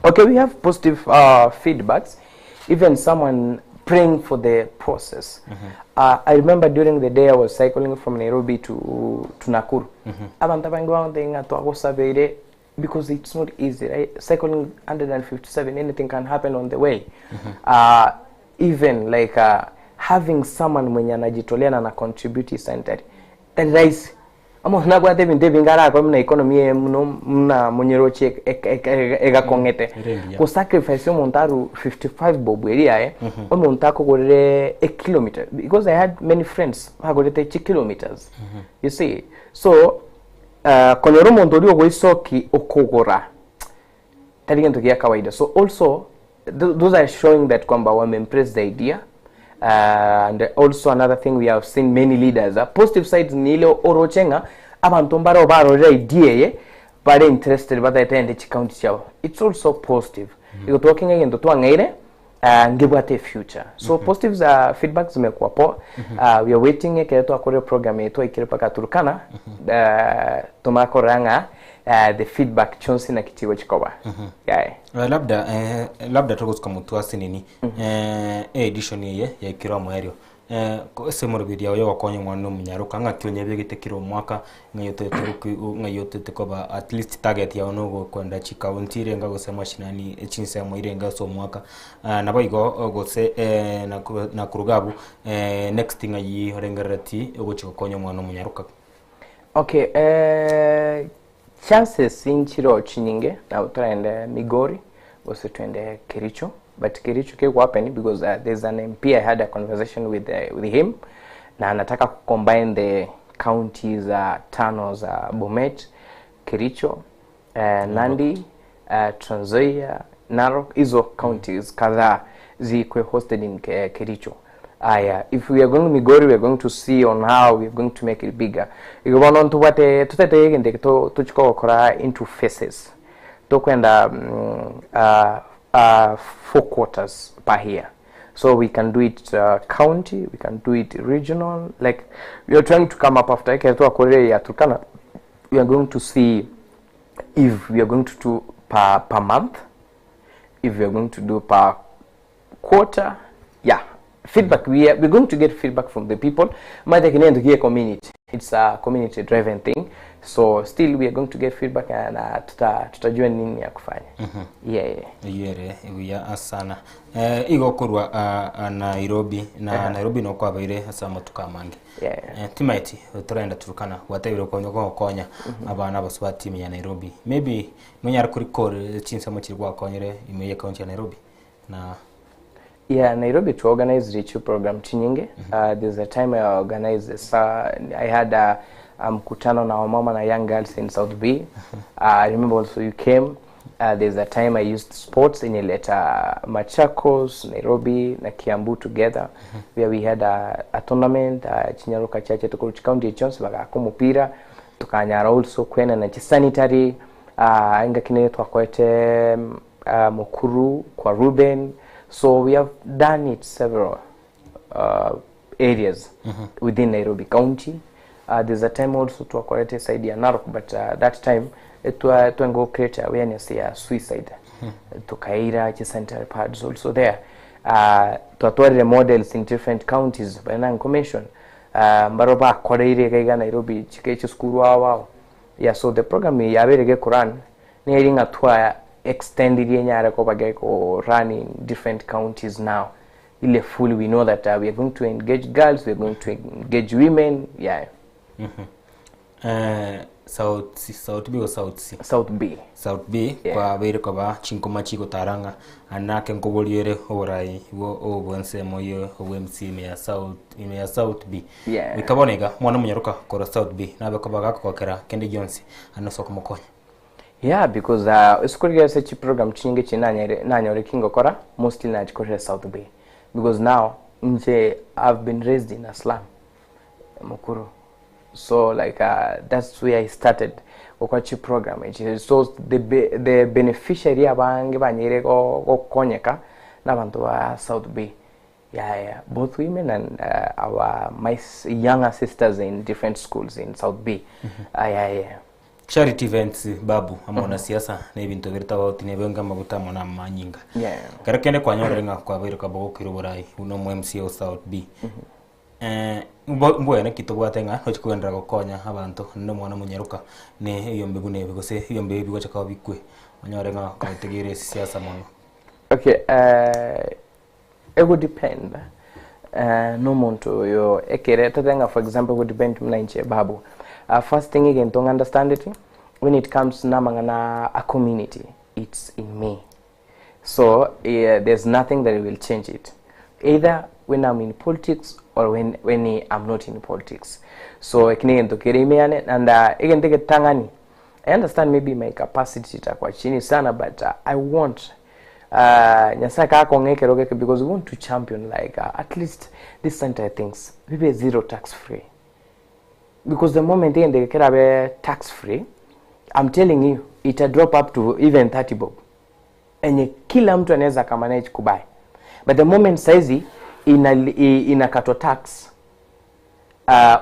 Okay, we have positive feedbacks. Even someone praying for the process. I remember during the day I was cycling from Nairobi to Nakuru. Abantu abangi banthinga twagusabeire because it's not easy, right? Cycling 157, anything can happen on the way. Even like having someone mwenye anajitolea na ana contribute sanitary. That rahisi. Ama nabwate ebinto ebinge arakora muna economy eye muno muna monyeroche egakong'ete Erengiya. Ku sacrifice omonto aru 55 bob eri aye omonto akogorere a kilometer, because I had many friends bagorete chi kilometers, you see. So konyora omonto oria ogoisoki okogora tari gento gia kawaida. So also those are showing that kwamba wameembrace the idea. And also another thing, we have seen many leaders, positive sides ni ile orochenga abantu mbaro barorera idea ye. Bare interested batagete ende chicounty chiabo it's also positive igo twakinga egento twang'eire ah, ngebwate efuture so positives ah, feedback zimekuwa poa Ah, we are waiting ekero twakorire program eye twaikire mpaka Turkana ah, tomara korora ng'a ah, the feedback chionsi naki chigochi koba yaye Eh, labda eh, labda togosuka motwe ase nini eh, edition eye yaikire omoerio Eh, ko ase omoroberi oyo ogokonya omwana omonyaroka ng'aki onyebegete kera omwaka, ng'ai otagete goki ng'ai otagete koba at least target yao na ogokwenda chikaunti irenga gose amashinani chinsemo irenga ase omwaka. Nabo igo gose naku nakoruga abwo next ng'ai orengereretie ogochia gokonya omwana omonyaroka. Okay, chances nchiroo chinyinge nabo toragende Migori gose twende Kericho but Kericho kego happen because there's an MP I had a conversation with, with him na anataka ku combine the counties tano za Bomet, Kericho, Nandi, Trans Nzoia, Narok, hizo counties kadhaa zikuwe hosted in Kericho. Aya, if we are going Migori, we are going to see on how we are going to make it bigger. Igo bono ntobwate totete egento eke to tochia kogokora into phases. Tokwenda mm, four quarters per year. So we can do it county, we can do it regional, like we are trying to come up after ekero twakorire ya Turkana, we are going to see if we are going to do per, per month, if we are going to do per quarter, yeah. Feedback, we are, we're going to get feedback from the people. Maana yake ndio here community. It's a community driven thing. So still we are going to get feedback and tuta, tutajua nini ya kufanya. Yeah, yeah. Eyio ere buya sana. Eh, igo korwa ah, ah, Nairobi na Nairobi nokwabeire ase amatuko amange. Yeah. Eh, timaeti torenda Turkana gwatebire okonya gokonya abana abasubati ime ya Nairobi. Maybe nonyare korikor chinsemo chiria gwakonyire ime ye county ya Nairobi na Yeah, Nairobi to organize richu program chinyinge. There's a time I organized this, I had a, a mkutano na wamama na young girls in South B. I remember also you came. There's a time I used sports in Ileta Machakos, Nairobi na Kiambu together where we had a tournament Chinyaruka chache tukuruchi county chonse bagaka omupira tukanyara also kwena na chisanitary engaki twakorete Mukuru kwa Ruben so we have done it several areas within Nairobi County. There's a time also twakorete side ya Narok but that time twa twengo create awareness ya suicide tukaira chi sanitary pads also there twatwarire models in different counties baina commission mbaro bakoreire gaiga Nairobi chike chisukuru awao yeah so the program yabere gekurun neri ng'a twa extendirie nyare koba geko run in different counties now ile fully we know that we are going to engage girls we are going to engage women yeah Eh, South C, South B o South C? South B. South B Yeah. kwabeire koba chinkoma chigotarang'a ande nake nkoboriere oborai bwo obwo ensemo ye obwa MC ime ya South ime ya South B. Yeah. Goika bono iga omwana omonyaroka korwa South B nabe koba gakogokera kende gionsi ande ase okomokonya. Yeah, because isukuri ase chiprogram chinyinge chi nanyare nanyore kingokora mostly nachikorera South Bay because now nje I've been raised in a slum Mukuru so like that's where I started gokora chiprogram echi so the, be, the beneficiary abange banyere go- gokonyeka n'abantu ba South Bay yeah, both women and our my younger sisters in different schools in South Bay yeah. Charity events babu amo na siasa na ebinto bire tofauti na ebionge amaguta amo na amanyinga. Kero kende kwanyorire ng'a kwabeire kaba gokira oborai buna omo MCA o South B. Eh, mbo mbwene ki tobwate ng'a ochi kogenderera gokonya abanto naende omwana omonyaroka ne ebiombe buna ebi gose ebiombe ebi bigocha koba bikwe onyore ng'a kotegeire siasa mono. Okay, ego depend nomonto oyo ekere tote ng'a for example ego depend buna inche babu first thing egento ng'understandeti when it comes namang'ana a community it's in me so there's nothing that will change it either when I'm in politics or when I'm not in politics so eki negento kere ime yane and egento egetang'ani I understand maybe my capacity itakuwa chini sana but I want Nyasaye kakong'a ekero geke because we want to champion like at least these sanitary things bibe zero tax free because the moment egento eke kerabe tax free I'm telling you ita drop up to even 30 bob enye kila mtu anaweza akamanage kubuy but the moment saizi inakatwa tax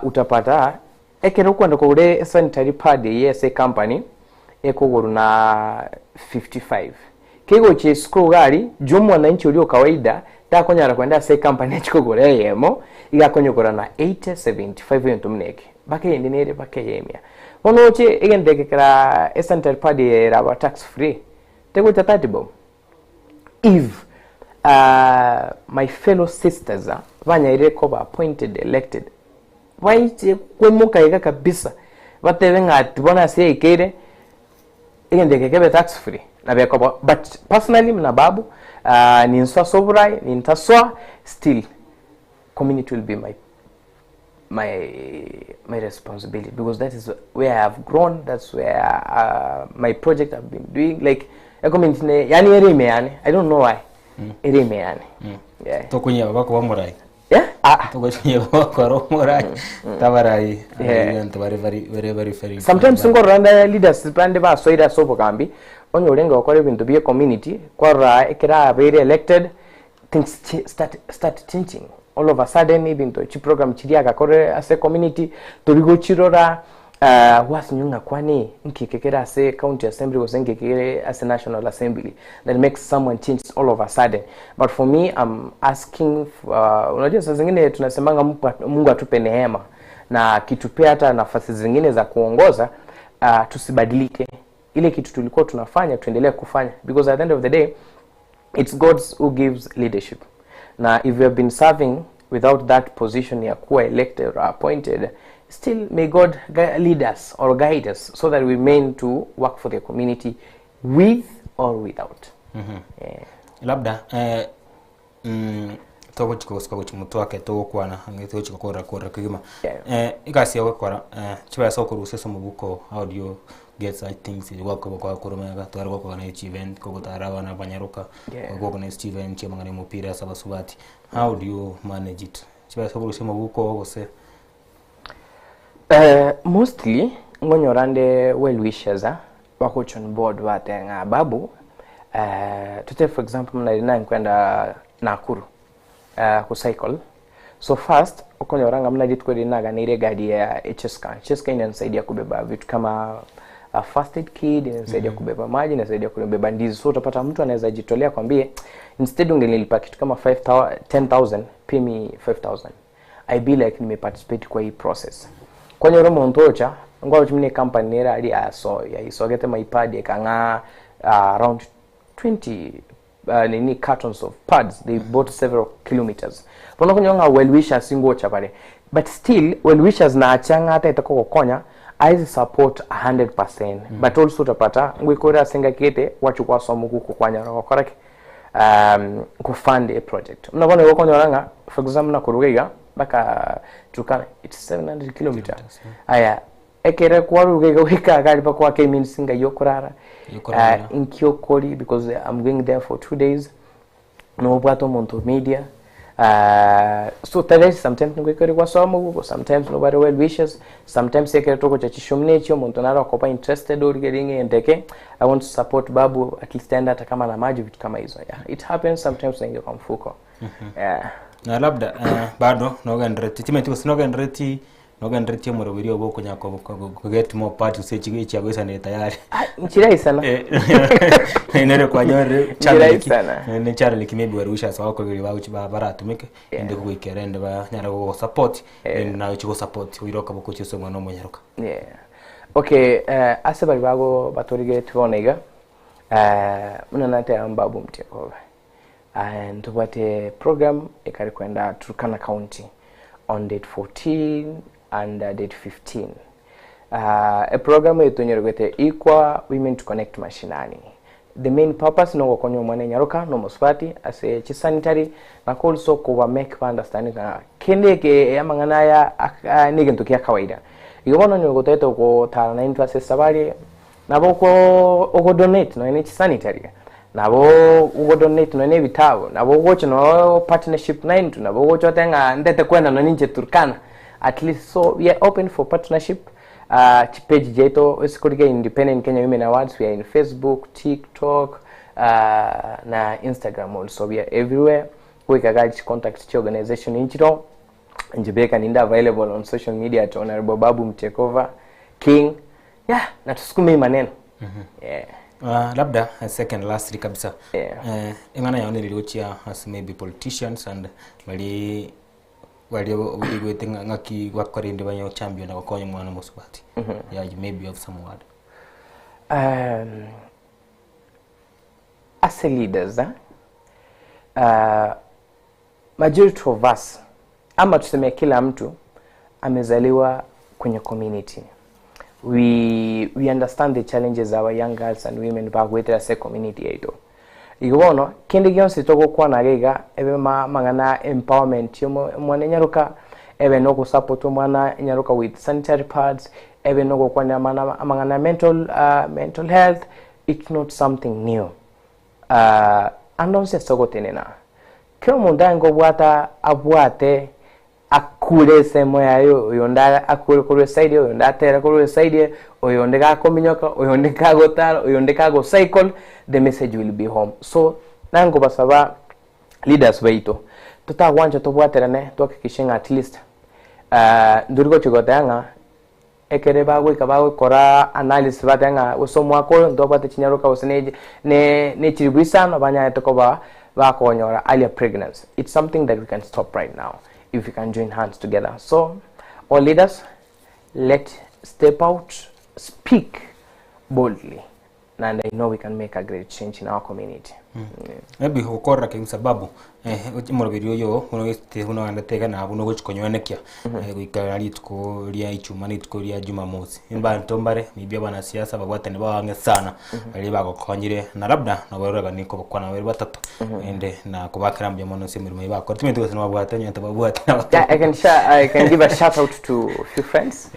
utapata ekero okwenda kogura sanitary pad eye company ekogorwa na 55 kegochia isiko gari juu mwananchi ulio kawaida takonyara kwenda ase company echikogora eyemo igakonyogora na 80 75 ebinto buna eke mpaka eyende nere mpaka eyemia bono oche egento eke kera esanitary pad eraba tax free tegocha 30 bob if my fellow sisters banyaire koba appointed elected baiche kwemoka iga kabisa batebe ng'a ati bono ase yaikeire egento eke kebe tax free nabo ekoba but personally muna babu ninsoa ase oborai nintasoa still community will be my my my responsibility because that is where I have grown that's where my project I've been doing like e community ne yani ere ime yane I don't know why ere ime yane yeah Tokonyeba bakoba omorai. Yeah? Ah. Tokonyeba bakora omorai. Tabarai. Ebinto bare very very very very Sometimes nkorora nda leaders bande basoire ase obogambi onye orenge gokora ebinto bia community kwarora ekero abeire elected things start, start changing all of a sudden ebinto chiprogram chiria agakore ase community torigochirora gwasinywa ng'a kwani nki eke kere ase county assembly gose nki eke kere ase national assembly that makes someone change all of a sudden but for me I'm asking unajua saa zingine tunasemanga Mungu atupe neema na akitupea hata nafasi zingine za kuongoza tusibadilike ile kitu tulikuwa tunafanya tuendelee kufanya because at the end of the day it's God who gives leadership na if you have been serving without that position ya kuwa elected or appointed still may God lead us or guide us so that we mean to work for the community with or without Yeah. Labda togochika gosuka gochia motwe ake togokwana ang'e togochika korora korora kegima egasi ya ogokora chibesa okorusia ase omobuko how do you get such things gwakoba kwakoroma iga tware gokorana echi event kogotara abana abanyaroka goorganize chi event chia amang'ana ya omopira ase abasubati how do you manage it chibesa okorusia omobuko gose Mostly nkonyora nde well wishers bagocha on board bateba ng'a babu to take for example buna riria nakwenda Nakuru kucycle so first okonyora ng'a buna rituko riria naganeire egari ya Cheska Cheska inanisaidia kubeba vitu kama first aid kit inanisaidia kubeba maji inasaidia kubeba ndizi so utapata mtu anaweza jitolea kwambie instead ungenilipa kitu kama 5000 10000 pay me 5000 I be like nimeparticipate kwa hii process kwanyora omonto ocha ngwarochi muna ecompany nere aria yaso yaisogete my pad ekang'a around 20 nini cartons of pads they bought several kilometers bono okonyora ng'a well wishers ngocha bare but still well wishers nacha ng'a ataete kogokonya aise support 100% but also utapata ngoikore ase engaki gete gwachia gwasoma omoguko kwanyora gokora ki kufund a project buna bono igo okonyora ng'a for example buna koruga iga mpaka Turkana it's 700 kilometer aya ekere kwaruga iga goika iga aria mpaka oake eminsi ngai okorara Yokorara. inki okori because I'm going there for 2 days nobwate omonto media so tari sometimes nigo ekero gwasoa omoguko sometimes nobare well wishes sometimes ekero togocha chishumu na echi omonto naro akoba interested origereria ng'a egento eke I want to support babu at least aende hata kama na maji vitu kama hizo yeah. It happens sometimes naingia kwa mfuko yeah. Na labda bado nogendereti timanyeti gose nogendereti nogendereti omoroberi obo okonya ko get more parts gose echi echiagoisanire tayari Nchiraisana nere kwanyorire channel eki Nchiraisana. ne channel eki maybe well wishers bagokogeria bagochi baratumeke ende kogoikera ende banyare gogosupport ende naye ochi gosupport oire okoboko gochia ase omwana omonyaroka Yeah. Okay, ase bari bago batorigeretie bono iga buna nateba mbabu mtiekobe ntobwate program ekare kwenda Turkana County on date 14 and date 15 eprogram eye tonyeregete Equal Women to Connect Mashinani the main purpose nogokonya omwana enyaroka na omosubati ase chisanitary na also koba make ba understand ng'a kende eke amang'ana aya na egento kia kawaida igo bono onye gotagete gotara naintwe ase esabari nabo oko ogodonate nonya ne chisanitary nabo ogodonate nonya na ebitabu nabo ogocha nonya partnership naintwe nabo ogocha ote ng'a ndete kwenda nonya ninche Turkana at least so we are open for partnership. Uh, chipage chiaito ase korigia Independent Kenya Women Awards, we are in Facebook, TikTok, uh, na Instagram also, we are everywhere. Goika iga chicontacts chia organization inchiro, nchibeka ninde available on social media at Honorable Babu Mtekova King. Yeah, na tusukume hii maneno. Yeah. Labda second lastly kabisa Yeah. Eng'ana yao neri gochia as maybe politicians and bari baria oigwete ng'a ng'aki gwakorende banye gochampion na gokonya omwana omosubati. Yeah, you maybe have some word. Ase leaders eh, majority of us ama tuseme kila mtu amezaliwa kwenye community we understand the challenges our young girls and women bagoetera ase community yaito igo bono kende gionsi togokwana iga iga ebe ma amang'ana empowerment ya omo omwana enyaroka ebe na ogosupport omwana enyaroka with sanitary pads ebe na ogokwanera amana amang'ana ya mental mental health it's not something new Ande onsi ase ogotenena, kera omonto aye nkobwata abwate akure ensemo yaye, oyonde akure korwa eside eye, oyonde atere korwa eside eye, oyonde gakominyoka, oyonde kagotara, oyonde kagocycle, the message will be home. So nankobasaba leaders baito, totagwancha tobwaterane twakikishe ng'a at least ntori gochia goteba ng'a Ekere bagoika bagokora analysis bateba ng'a gose omwaka oyo ntobwate chinyaroka gose ne ne ne chilifu isano banyarete koba bakonyora earlier pregnancy. It's something that we can stop right now if we can join hands together. So all leaders let step out, speak boldly and I know we can make a great change in our community. Maybe gokorera kegima sababu eh, omoroberi oyo buna ogochete buna ogendete iga na buna ogochi konyoenekia eh, goika rituko ria ichuma na rituko ria jumamosi. Mbanto mbare maybe abanasiasa babwatani bao ang'e sana baria bagokonyire na labda nabo ororoganie kobakwana babere batato ende na kobakera mbuya mono ase emeremo eywo bakorete. Timanyeti gose nobabwate onye tababwati Yeah, I can share, I can give a shout out to a few friends.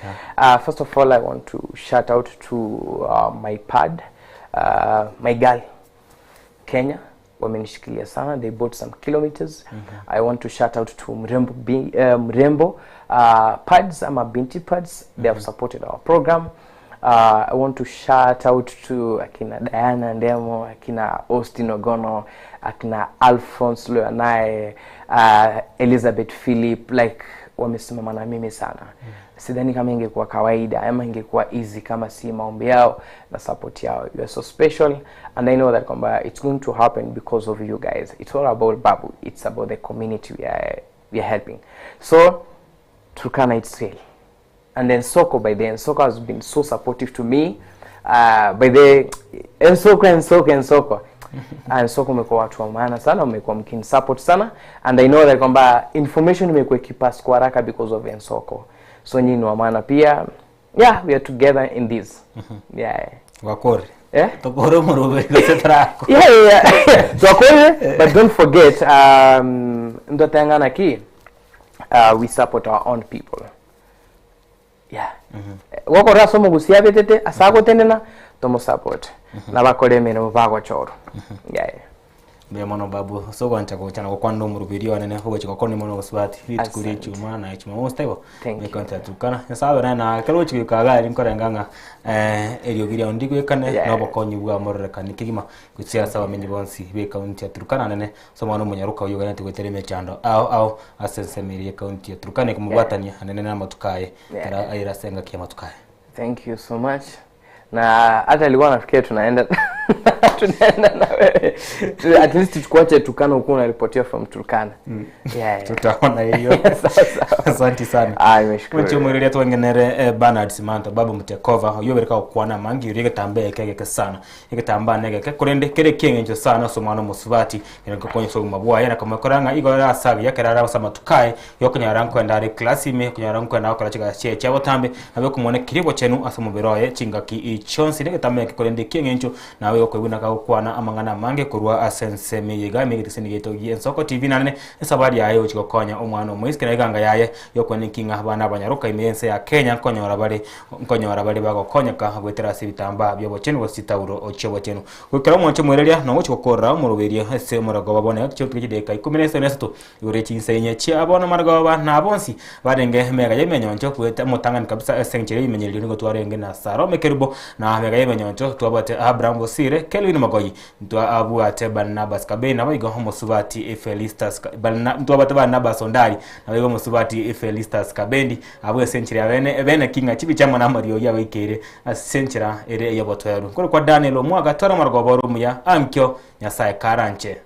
First of all, I want to shout out to my pad, my girl, Kenya. Wamenishikilia sana. They bought some kilometers. I want to shout out to Mrembo, B, Mrembo Pads ama Binti Pads. They have supported our program. I want to shout out to akina Diana Ndemo, akina Austin Ogono, akina Alphonse Loyanae, Elizabeth Philip, like wamesimama na mimi sana. Sidhani kama ingekuwa kawaida ama ingekuwa easy kama si maombi yao na support yao. You are so special and I know that kwamba it's going to happen because of you guys. It's all about Babu. It's about the community we are helping. So Turkana it's real. And then Soko by then, Soko has been so supportive to me. By the Nsoko, Nsoko, Nsoko. And Soko umekuwa watu wa maana sana, umekuwa mkinisupport sana and I know that kwamba information imekuwa ikipass kwa haraka because of Nsoko. So nyinyi ni wa maana pia. Yeah, we are together in this. Yeah. Gwakore. Eh? Tokore omoroberi gose tarako. Yeah. Twakore, but don't forget ndoteng'ana ki we support our own people. Yeah. Gokora ase omogusia abetete ase agotenena tomosupport. Nabakore emeremo bagochorwa. Yeah. Mbuya mono babu ase ogwancha gocha na gokwana omoroberi onene ogochia gokwania mono obosubati rituko ria Asante. Ijumaa na Jumamosi taibo Thank you. ekaunti ya Turkana. Nyasaye abe naye na ekero ogochia goika iga aria nkorenga ng'a eriogi riao ndigwekane Yeah. na obokonyi bwa mororekani kegima gochia ase abamenyi bonsi ba ekaunti ya Turkana nene ase omwana omonyaroka oyio oganetie goetera emechando ao ao ase ensemo eria ya ekaunti ya Turkana ekomobwatania anene na amatuko aye Yeah. ekero aire ase engaki y'amatuko aye. Thank you so much. Na hata alikuwa nafikiria tunaenda tunaenda na wewe. At least tukuache Turkana ukuwa unaripotia from Turkana. Yeah, yeah. Tutaona hiyo. Sawa sawa. Asante sana. Ah, nimeshukuru. Mwancho mwereria twengenere Bernard Simanta babu Mutekova oyo bereka gokwana mangi uri egetambaa eke egeke sana egetambaa negeke korende kere kieng'encho sana ase omwana omosubati kere gokonya ase obogima bwaye na komokora ng'a igo ase agiya ekero are ase amatuko aye yokonyora nkoenda are class ime okonyora nkoenda gokora chigasi chiaye chia botambe nabo okomwona keria obochenu ase omobere oye chingaki chionsi na egetambaa eke korende kieng'encho nawe gokoigwa naka gagokwana amang'ana amange korwa ase ensemo eye iga ime egetiseni giaito gi'Ensoko TV naende esabari yaye gochia gokonya omwana omoiseke na eganga yaye y'okwenenki ng'a abana abanyaroka ime y'ense ya Kenya nkonyora bare nkonyora bare bagokonyeka goetera ase ebitambaa bi'obochenu gose chitauro chi'obochenu. Goikera omwancho omoereria na ogochia gokorera omoroberio ase omoragoba bono chigotuka chidakika ikomi na isano na isato igoro ye chinsa inye chia bono amarogoba na bonsi barenge emega y'emenyoncho goeta omotang'ani kabisa ase enchera y'ebimenyererio nigo twarenge na Salome Kerubo na emega y'emenyoncho twabwate Abraham Bosire, Kelvin Mogoyi, ntwabwate Barnabas Kabei naboigo omosubati Felistus Barna ntwabwate Barnabas Ondari naboigo omosubati Felistus Kabendi abwo ase enchera ya bene bene ki ng'a chibicha amo namariogi agoikeire ase enchera ere ey'obotoeru. Nkorokwa Daniel Omwaga tware omorogoba ore omuya ankio Nyasae karanche.